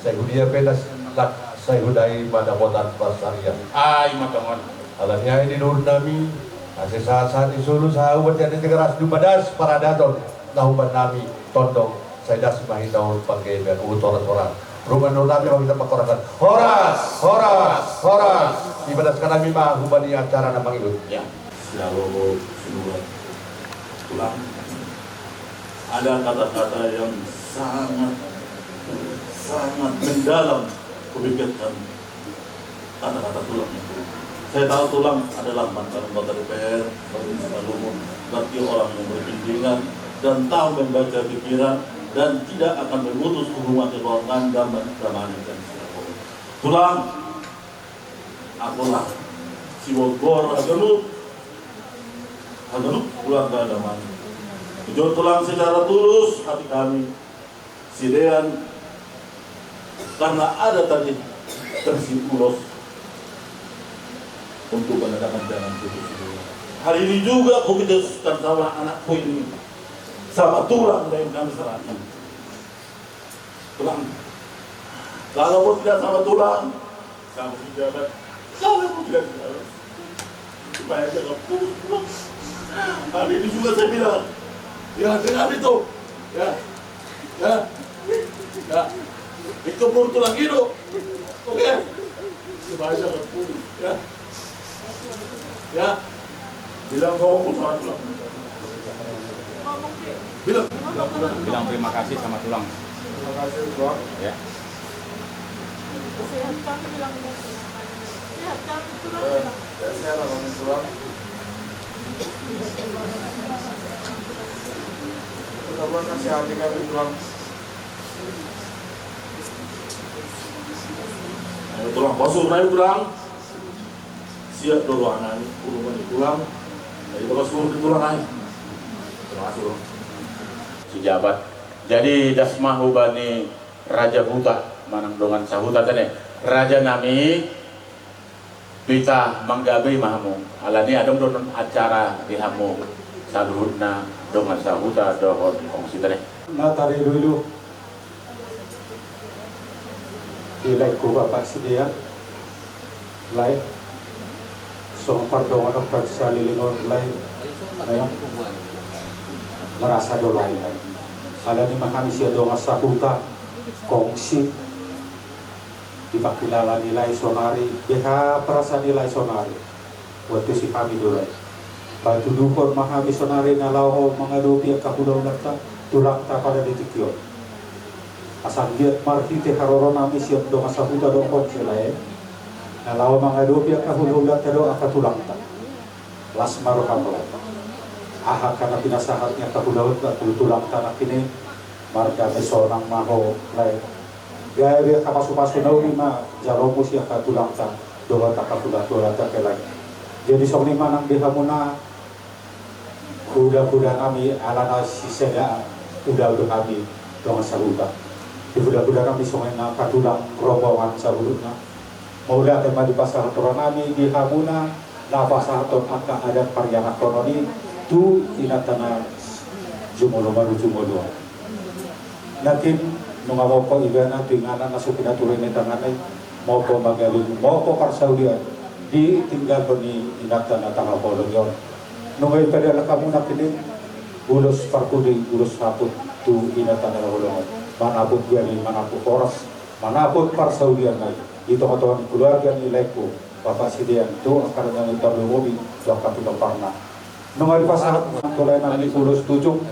Sai hudia pe na sinalak, sai huda i ma dapotan parsarian. Ai ma tongon. Alani i di nuaeng nami, asa sahat-sahat ni solu sahat ubat jadi tegeras dumadas paradaton na huban nami tondong, sai das ma hita on panggabean uhut horas-horas. Ruma nuaeng nami ma hita panghorasan. Horas, horas, horas. Ibadaskan nami ma huban i acara na mangihut. Ya. Sialoho sinurat tulang. Ada kata-kata yang sangat, sangat mendalam, kupikirkan kata-kata tulang itu. Saya tahu tulang adalah mantan anggota D P R, Provinsi Maluku, berarti orang yang berpimpinan dan tahu membaca pikiran dan tidak akan memutus hubungan kekeluargaan dan perdamaian dan silaturahmi. Tulang, akola, sibogbor, haganup, haganup keluarga damang. Jujur tulang secara tulus hati kami, sidean, karena ada tadi versi ulos untuk menandakan jangan putus hubungan. Hari ini juga aku kita sama anakku ini, sama tulang yang kami serahkan. Tulang. Kalau pun tidak sama tulang, sama pejabat, kalau pun tidak sama, supaya jangan putus tulang. Hari ini juga saya bilang, ya, dengar itu. Ya. Ya. Ya. Itu betul lagi, do. Oke. Dibaca ke publik, ya. Ya. Bilang ngomong sama tulang. Bilang. Bilang terima kasih sama tulang. Terima kasih, tulang. Ya. Sehat kami, bilang. Sehat kami, tulang. Eh, ya, sehat kami, tulang. Tetap kasih hati kami, tulang. Ayo, tulang, bosur, ayo, tulang. Siap do rohanami, urusan ni tulang. Jadi, bosur di tulang, ayo. Terima kasih, tulang. Si jabat. Jadi, das ma hubani raja huta, manang dongan sahuta tene. Raja nami, Pita manggabei ma hamu, alani adong do on acara di hamu saluhutna dongan sahuta dohot kongsi tene. Na tariluilu di laengku Bapak Sidean, lae, songon pardonganon parsalilingon, lae, lae, merasa do lae, lae. Alani ma hami sian dongan sahuta, kongsi, dipangkilala ni lae sonari, beha perasaan ni lae sonari. Buat tusi hami do lae. Patuduhon ma hami sonari na laho mangadopi angka hulahulanta, tulangta pada di tingki on. Asa anggiat marhite haroronami sian dongan sahuta dohot si lae, na laho mangadopi angka hulahulanta dohot angka tulangta. Las ma roham lae. Aha angka na pinasahat ni angka hulahulanta tu tulangta nangkin i, marga me sonang ma ho lae. Gabe angka pasupasu na uli ma jalomu sian angka tulangta dohot angka hulahulanta ke lae. Jadi songon i ma nang di hamuna, hulahulanami, alana sisada ulaon do hami dongan sahuta. Di hulahulanami songon i nang angka tulang rombongan saluhutna. Mauliate ma dipasahat rohanami di hamuna, na pasahathon angka adat parianakhonon i tu inanta na jumolo marujung olo. Nangkin nunga mompo ibana tu inganan na so pinature ni tanganna i, mompo ma gabe, mompo parsaulian ditinggalhon ni inanta na tahaholongi on. Nunga ipadialap hamu nangkin i ulos parpudi, ulos saput tu inanta na tahaholongi on. Manaput gabe, manaput horas, manaput parsaulian na i di tongatonga ni keluarga ni laengku Bapak Sidean, tu angka raja ni parlumombi, tu angka pinomparna. Nunga dipasahat tu laenami ulos tujung,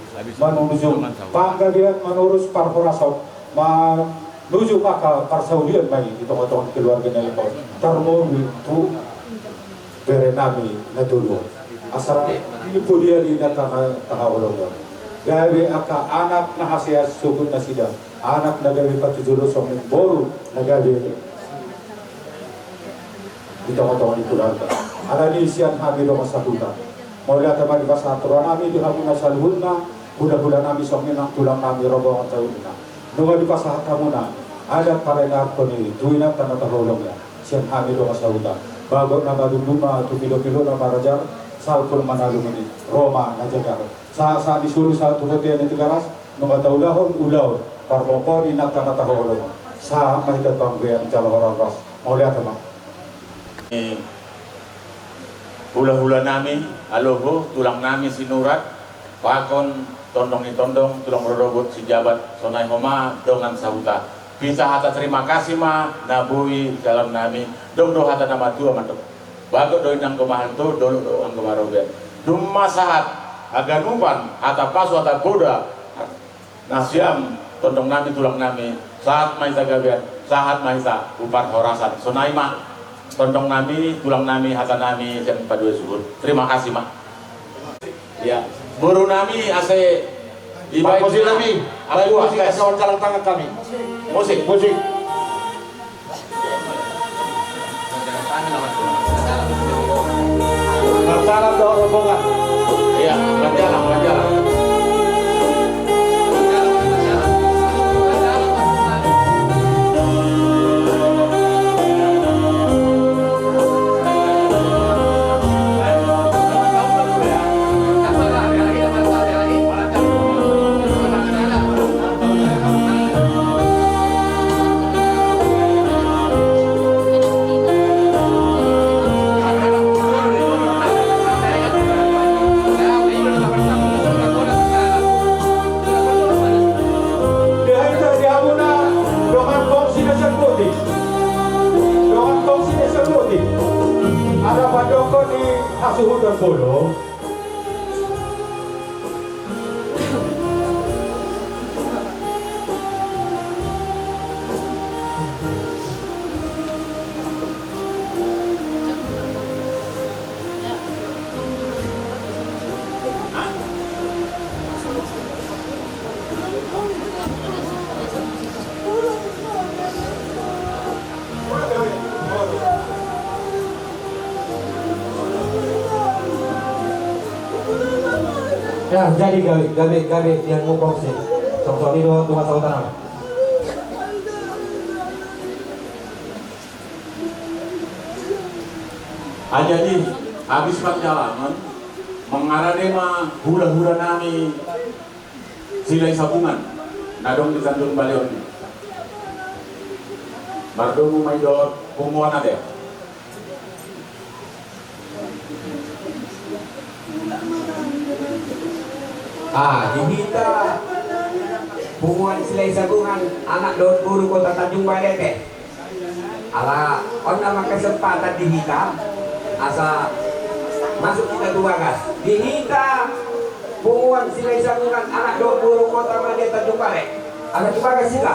manujung panggabean, manurus parhorason, manujung angka parsaulian ma i di tongatonga ni keluarga ni laengku on, tarlumobi tu berenami na tolu on. Asa dipudian inanta na tahaholongi on, gabe angka anak na hasea sogot nasida, anak na gabe patujolo songon i boru na gabe di tongatonga ni keluarga. Alani i sian hami dongan sahuta, mauliate ma dipasahat rohanami di hamuna saluhutna, hulahulanami songon i nang tulangnami rombongan saluhutna. Nunga dipasahat hamuna adat parianakhon i tu inanta na tahaholongi on sian hami dongan sahuta. Bagot na madungdung ma tu pilopilo na marajar, salpu na manalumuni, ro ma na jagar. Sahat, sahat ni solu sahat tu bontean ni Tigaras, nunga taulahon ulaon parlompan inanta na tahaholongi on. Sahat ma hita tu panggabean jala horas-horas. Mauliate ma. Hulahulanami, aloho, tulangnami Sinurat, pakon tondong ni tondong, tulang rorobot, sijabat, sonai homa dongan sahuta. Pita hata terima kasih ma na boi dalan nami, dong do hata na matua mandok. Bagot do i anggo mahalto, dolok do anggo marobean. Dung ma sahat haganupan, hata pasu, hata poda, nasiam tondongnami, tulangnami, sahat ma hita gabean, sahat ma hita tu parhorasan. Sonai ma tondongnami, tulangnami, hatanami sian paduahon suhut. Terima kasih ma. Ia, borunami ase dibaen. Pak, musik nami. Apa, baen musik, gas, asa on jalan tangan kami. Musik. Musik. Marsalam dohot rombongan. Iya, marjalang, marjalang. Ya, jadi gabe, gabe, gabe, nian mungkin sih. Song song i do, tuan sahuta nami. Ah, jadi, habis pardalanan, mangarade ma hulahula nami Silahisabungan, na adong di Tanjung Balai on. Mardomu ma i dohot punguan ate. Ah, di hita punguan Silahisabungan, anak dohot boru Kota Tanjung Balai ate. Ala on nama kesempatan di hita, asa masuk hita tu bagas. Di hita punguan Silahisabungan, anak dohot boru Kota Madya Tanjung Balai. Asa tu bagas hita.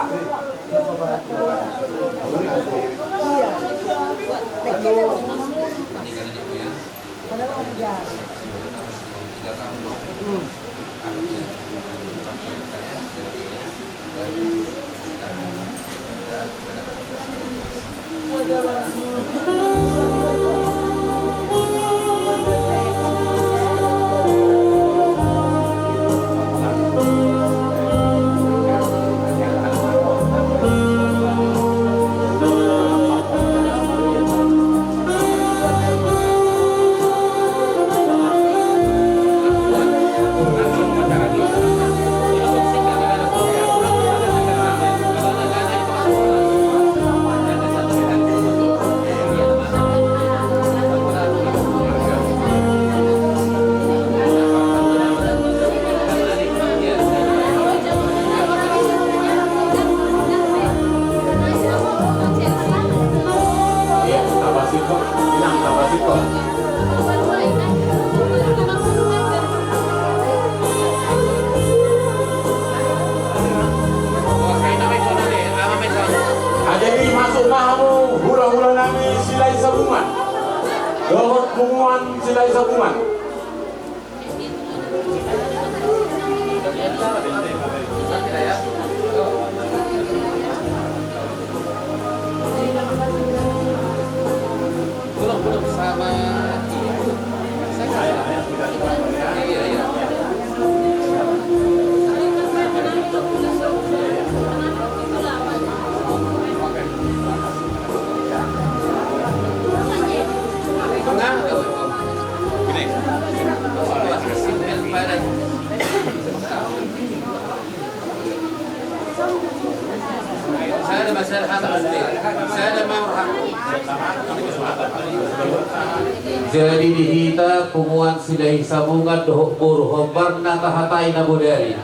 Jadi masuk ma hamu hulahula nami Silahisabungan dohot punguan Silahisabungan. Jadi di hita punguan Silahisabungan dohot boru hombar na tahatai na bodari.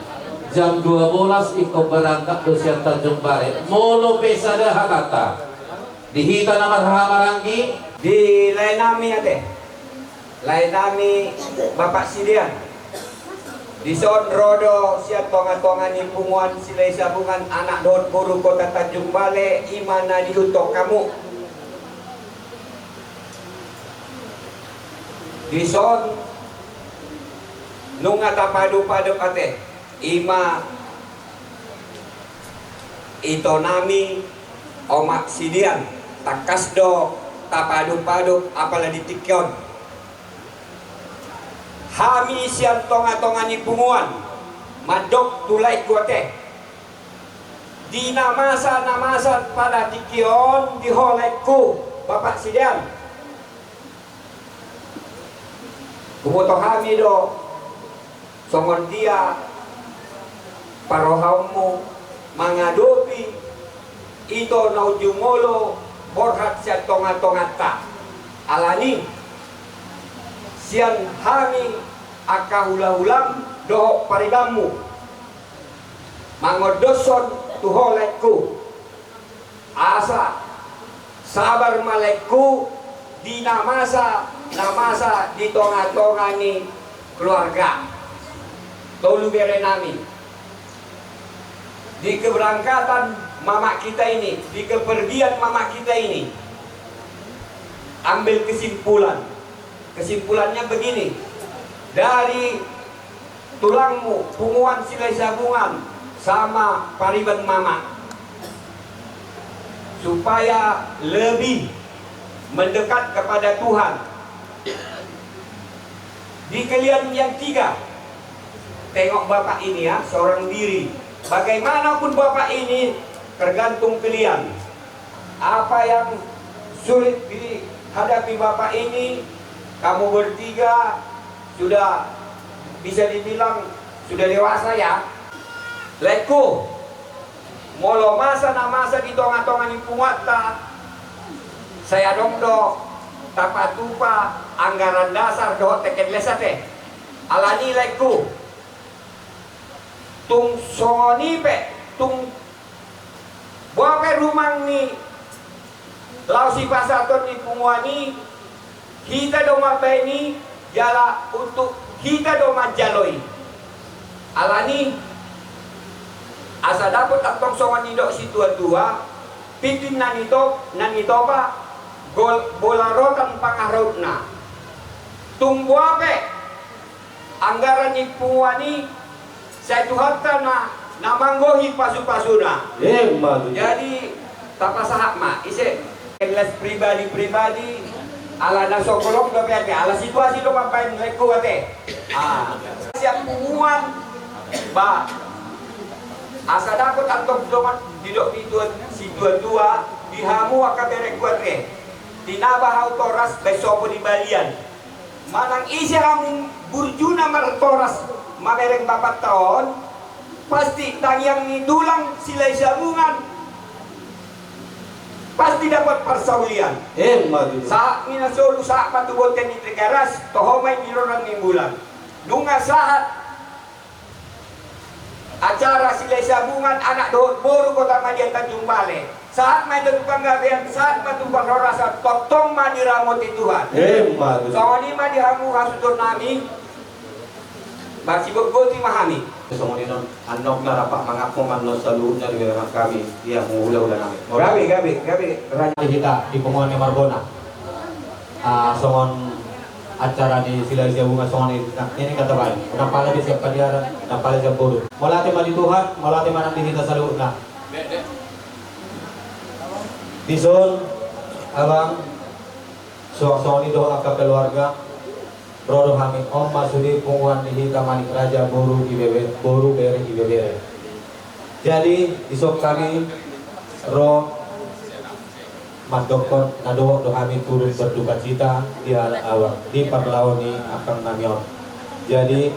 Jam dua bolas ingkon barangkat do sian Tanjung Balai. Molo pe sada hatanta. Di hita na marhahamaranggi. Di lae nami ate. Lae nami Bapak Sidean. Dison ro do sian tongatonga ni punguan Silahisabungan anak dohot boru Kota Tanjung Balai, i ma na diihuthon hamu. Dison nunga tapadupadup ate. I ma ito nami Omak Sidean, tangkas do tapadupadup apala di tingki on. Hami sian tongatonga ni punguan mandok tu laengku ate. Di na masa na masa pada tingki on di ho laengku Bapak Sidean. Huboto hami do songon dia parrohaonmu mangadopi ito na ujung olo borhat sian tongatonganta. Alani sian hami angka hulahulam dohot paribanmu mangondoshon tu ho laengku. Asa sabar ma laengku di na masa na masa di tongatonga ni keluarga. Tolu bere nami. Di keberangkatan mamak kita ini, di kepergian mamak kita ini, ambil kesimpulan. Kesimpulannya begini, dari tulangmu, punguan Silahisabungan, sama pariban mamak, supaya lebih mendekat kepada Tuhan. Di kalian yang tiga, Tengok bapak ini ya, seorang diri. Bagaimanapun bapak ini, tergantung pilihan. Apa yang sulit dihadapi bapak ini, kamu bertiga sudah bisa dibilang sudah dewasa ya. Laengku, molo masa na masa di tonga-tonga ni punguanta, sai adong do tapatupa anggaran dasar dohot teken les ate. Alani laengku, tung songon i pe, tung boha pe rumang ni laho sipasahaton ni punguan i, hita do mambaen i, jala untuk hita do manjalo i. Alani, asa dapot antong songon nidok situa-tua, pitin na nitop-, na nitopa, gol-, bola rotan pangarahutna. Tung boha pe anggaran ni punguan i, sai Tuhanta na, na manggohi pasu-pasuna. Emma tutu. Jadi, tapasahat ma, ise, kelas pribadi-pribadi, ala na so golong dope ate, ala situasi do mambaen laengku ate. Ah, siap punguan, ba, asa dapot antong songon nidok ni tua-, situa-tua, di hamu angka berengku ate. Tinaba hau toras, baen sopo di balian. Manang ise hamu burjuna martoras mamereng bapanta on, pasti tangiang ni tulang Silahisabungan pasti dapot parsaulian. Emma tutu. Sahat ni na solu, sahat ma tu bontean ni Tigaras, toho ma i di roran ni bulan. Nunga sahat acara Silahisabungan anak dohot boru Kota Madya Tanjung Balai. Sahat ma i tu panggabean, sahat ma tu parhorasan, tongtong ma diramoti Tuhan. Emma tutu. Songon i ma di hamu hasuhuton nami. Marsigogoti ma hami. Songon i non, annon na rap mangampu ma annon saluhutna di bahenon hami, ia mangula-ula nami. Gabe, gabe, gabe, raja. Di hita, di punguan ni Marbona. Ah, songon acara ni Silahisabungan songon i, nah, ini kata baik. Unang pala di siap padiara, unang pala siap boru. Mauliate ma di Tuhan, mauliate ma nang di hita saluhutna. Dison, abang, songon i dohot angka keluarga, ro do hami, on ma sude punguan ni hita Manik Raja, boru ibebere, boru bere ibebere. Jadi, dison hami ro mandokkon na dohot do hami turut berdukacita di halak abang, di parlao ni angkang nami on. Jadi,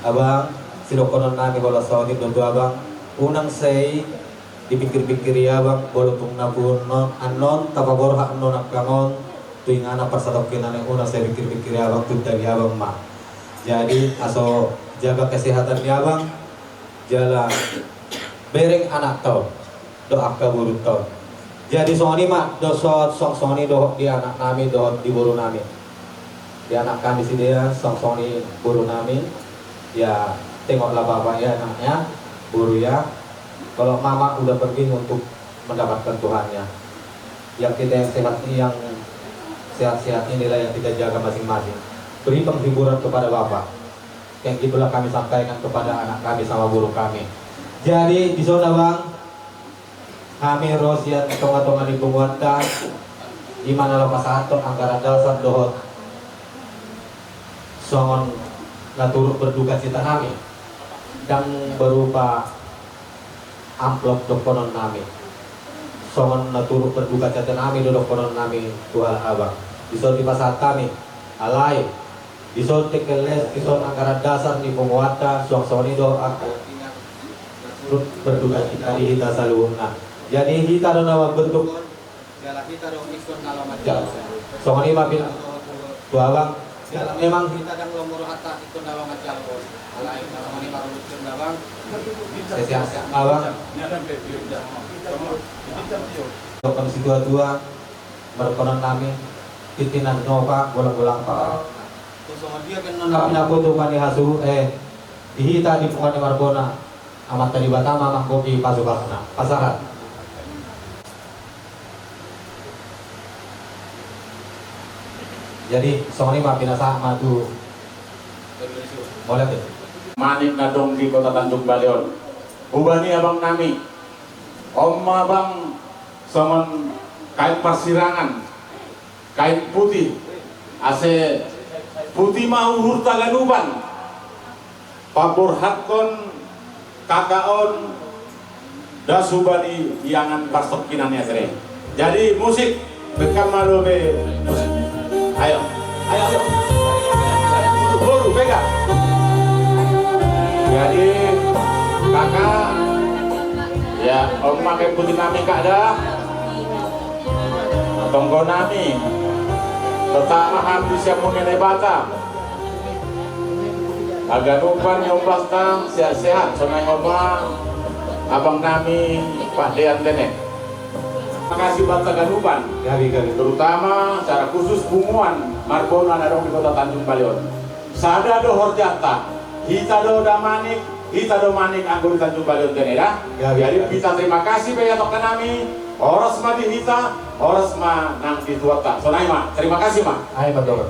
abang, sidohonon nami holan saotik do tu abang, unang sai dipikir-pikiri abang, molo tung na pungu annon, annon, tapaborhat annon angkang on, tu inganan parsatongkinan i, unang sai pikir-pikiri abang, tu tali abang ma. Jadi, asa jaga kesehatan ni abang, jala bereng anakta on, dohot angka borunta on. Jadi songon i ma, do so-, song-, songon i dohot di anak nami, dohot di boru nami. Di anak kami si Dea, song-, songon i boru nami, ya tengoklah bapak ya, anaknya, boru ya. Kalau mama udah pergi untuk mendapatkan Tuhannya. Yang kita yang sehat ini, yang sehat-sehat inilah yang kita jaga masing-masing. Beri penghiburan kepada bapak. Kayak gitulah kami sampaikan kepada anak kami sama boru kami. Jadi, dison abang, hami ro sian tonga-tonga ni punguanta, i ma na laho pasahathon anggaran dasar dohot songon na turut berdukacita nami, ndang berupa amplop dohonon nami. Songon na turut berdukacita nami do dohonon nami tu halak abang. Dison dipasahat hami, alai dison teken les, dison anggaran dasar ni punguanta, suang songon i do angka na turut berdukacita di hita saluhutna. Jadi hita do na mambentuk. Jala hita do ingkon na laho manjalo. Songon i ma pina tu abang. Jala memang hita ndang lomo rohanta ingkon na laho manjalo. Alai songon i ma ruputna abang. Sehat-sehat abang. Dohonon situa-tua, mardohonon nami, titi na nopa, golang-golang pa. Songon dia kan non na pinaboto ma ni hasuhu, eh, di hita di punguan ni Marbona. Amanta Debata ma manggohi pasu-pasuna. Pasahat. Jadi, songon i ma pinasahat ma tu. Mauliate. Manik na dong di Kota Tanjung Balai on. Hubani abang nami. On ma abang songon kain parsirangan. Kain putih, ase putih ma uhurta ganupan. Paborhathon kaka on das hubani iangan pastongkinan i ate. Jadi musik, bekam malo be musik. Ayo, ayo, ayo. Boru, boru, pegang. Jadi kaka, ya, on ma kain putih nami kaka da. Tonggo nami, pertama hami siap mungkin Debata. Haganupan nyombasta sehat-sehat, sonai homa abang nami Pak Dean Tene. Makasih buat haganupan. Gabe, gabe. Terutama secara khusus punguan Marbono na adong di Kota Tanjung Balai on. Sada do horjanta, hita do damanik, hita do manik anggo di Tanjung Balai on Tene da. Gabe, gabe. Jadi hita terima kasih pe ia tonggo nami, horas ma di hita, horas ma nang di Tuhanta. Sonai ma, terima kasih ma. Ai ma tonggo.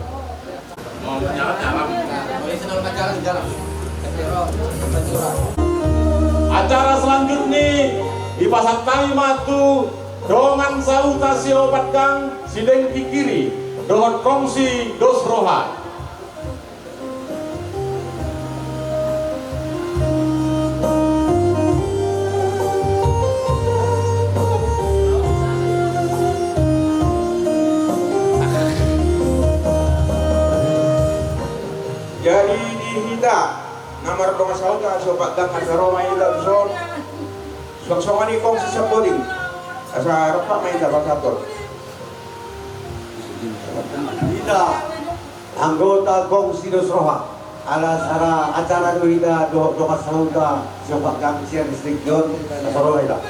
Acara selanjutnya dipasahat hami ma tu dongan sahuta si Opat Gang, si Dengki Kiri dohot kongsi dos roha. Jadi di hita na mardongan sahuta si Opat Gang, asa ro ma hita tuson. Suang songon i kongsi Samboling, asa rap ma hita pasahathon. Hita anggota kongsi dos roha, ala sara acara do hita dohot dongan sahuta si Opat Gang sian distrik on, asa ro ma hita.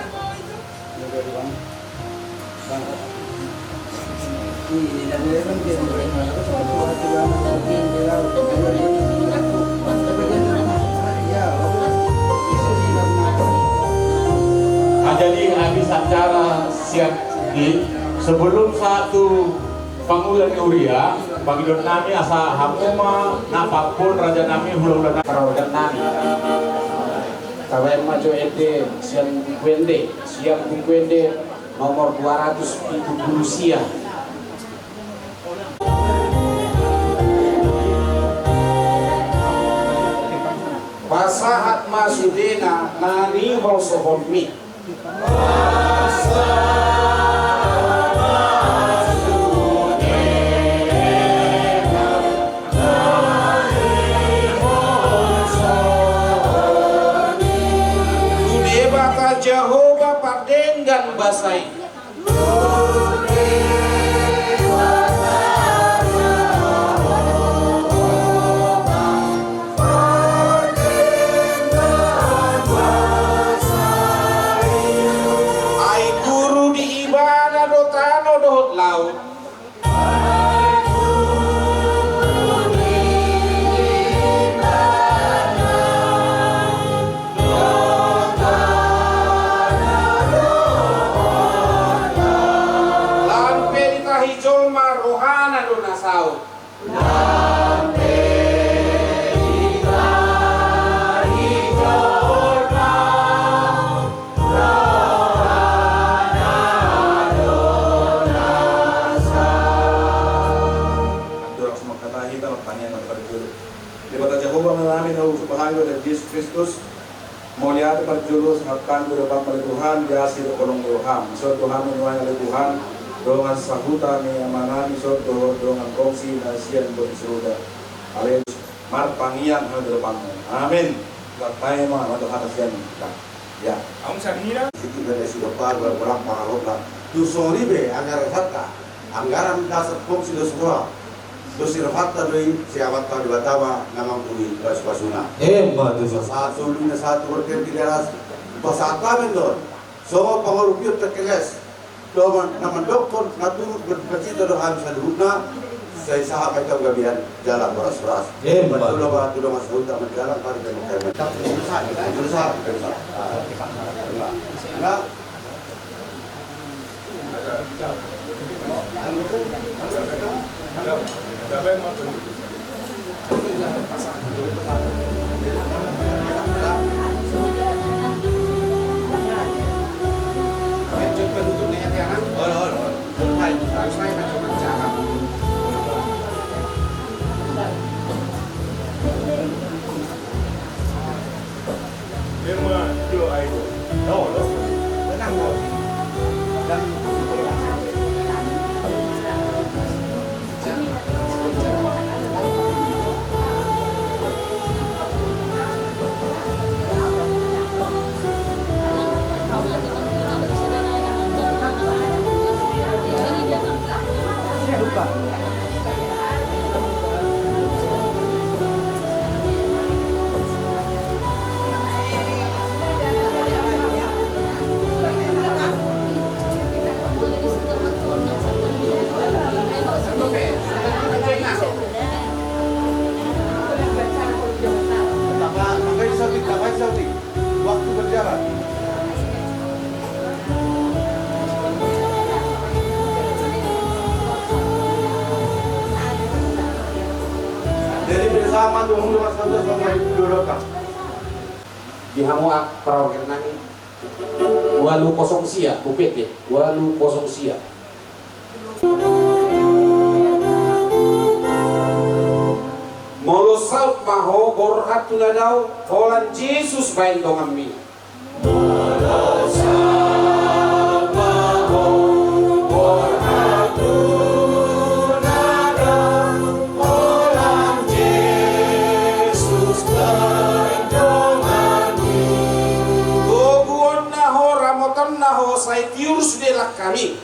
Nah, jadi habis acara sian i, sebelum sahat tu pangula ni huria, pangidoan nami asa hamu ma na pahompu raja nami, hulahula nami, parorot nami. Tabaen ma jo ende sian buku ende, sian buku ende nomor dua ratus pitu pulu sia. Pasahat ma sudena na niholsohonmi. Tu Debata Jahowa pardenggan basa i. Ai guru di Ibana do tano dohot laut. Lam pe ditahi jolma rohana do na saut. Andorang so mangkatai hita, martangiang ma hita parjolo. Debata Jahowa Ama nami na husomba hami, Tuhan Jesus Kristus. Mauliate parjolo sahat hami tu adopanMu ale Tuhan, di asi dohot holong ni rohaM. Dison do hami nuaeng ale Tuhan, dongan sahuta ni amanami, dison do dongan kongsi na sian boru Siroda. Ale martangiang hami tu adopanMu. Amin. Martangiang ma, ma Tuhan sian hita. Ya. Aung Samira. Siti benda sidopa, gua pulang pangalokna. Tu songon i be anggaran sahat. Anggaran dasar kongsi dos roha. Dos rohanta do i, sai Amanta Debata ma na mangurupi pasupasuna. Emma tutu. Sahat solu na sahat tu borngin di daras. Pasahat hami do songon pangurupion tangkas. Dongan na mandokkon na turut bercita-cita do hami saluhutna. Sai sahat ma hita tu gabean jala horas-horas. Emma tutu. Parjolo ma tu dongan sahuta manjalang pari dan makanan. Terus, terus, terus. Nah. Di hamu, ah, paraorgen nami. Ualu kosong sia, bupet de. Ualu kosong sia. Molo saut ma ho, borhat tu na dao, holan Jesus baen donganmi. Toguonna ho, ramotonna ho, sai tiur sude langkami.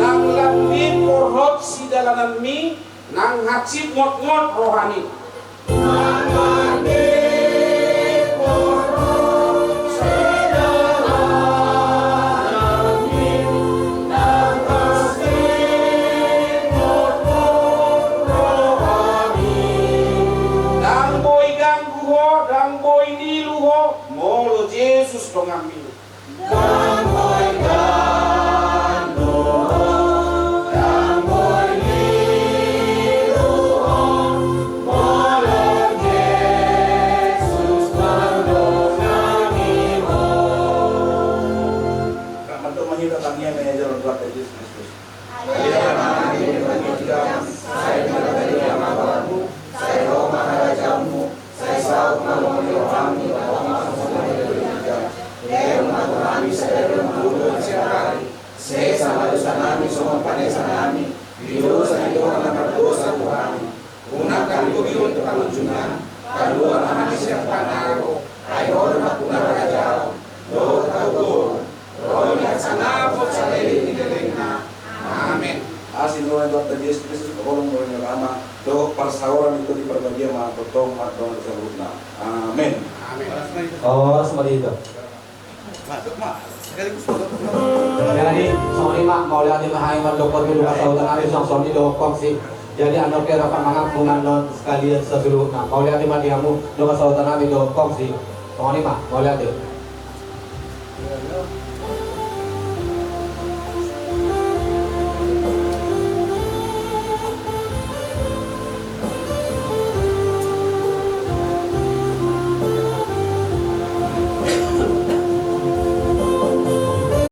Nang lambin borhat sidalananmi, nang hansit ngotngot rohami. Ndang boi ganggu ho, ndang boi nilu ho, molo Jesus donganmi. Rap mandok ma hita tangiang na di jolo ni Tuhanta Jesus Kristus. Ale Ama na di banua ginjang, sai dipatupa ma goarmu, sai ro ma harajaonmu, sai saut ma lomo ni roham di banua tonga songon na di banua ginjang. Lehon ma tu hami sadari on hangoluan siapari. Sesa ma dosanami songon panesanami di dosa ni dongan na mardosa tu hami. Unang hami togihon tu pangunjunan, palua ma hami sian pangago. Ai Ho do nampuna harajaon dohot hagogoon, ro di hasangapon saleleng ni lelengna. Amen. Asi ni roha ni Tuhanta Jesus Kristus, holong ni roha ni Ama, dohot parsaoran ni Tondi Parbadia ma tongtong mardohot saluhutna. Amen. Amen. Horas ma di hita. Jadi songon i ma, mauliate ma hami mandok on, dung sahutanami songon i dohot kongsi. Jadi andorang pe rap mangampu ma annon sekalian saluhutna. Mauliate ma di hamu dung sahutanami dohot kongsi. Songon i ma, mauliate.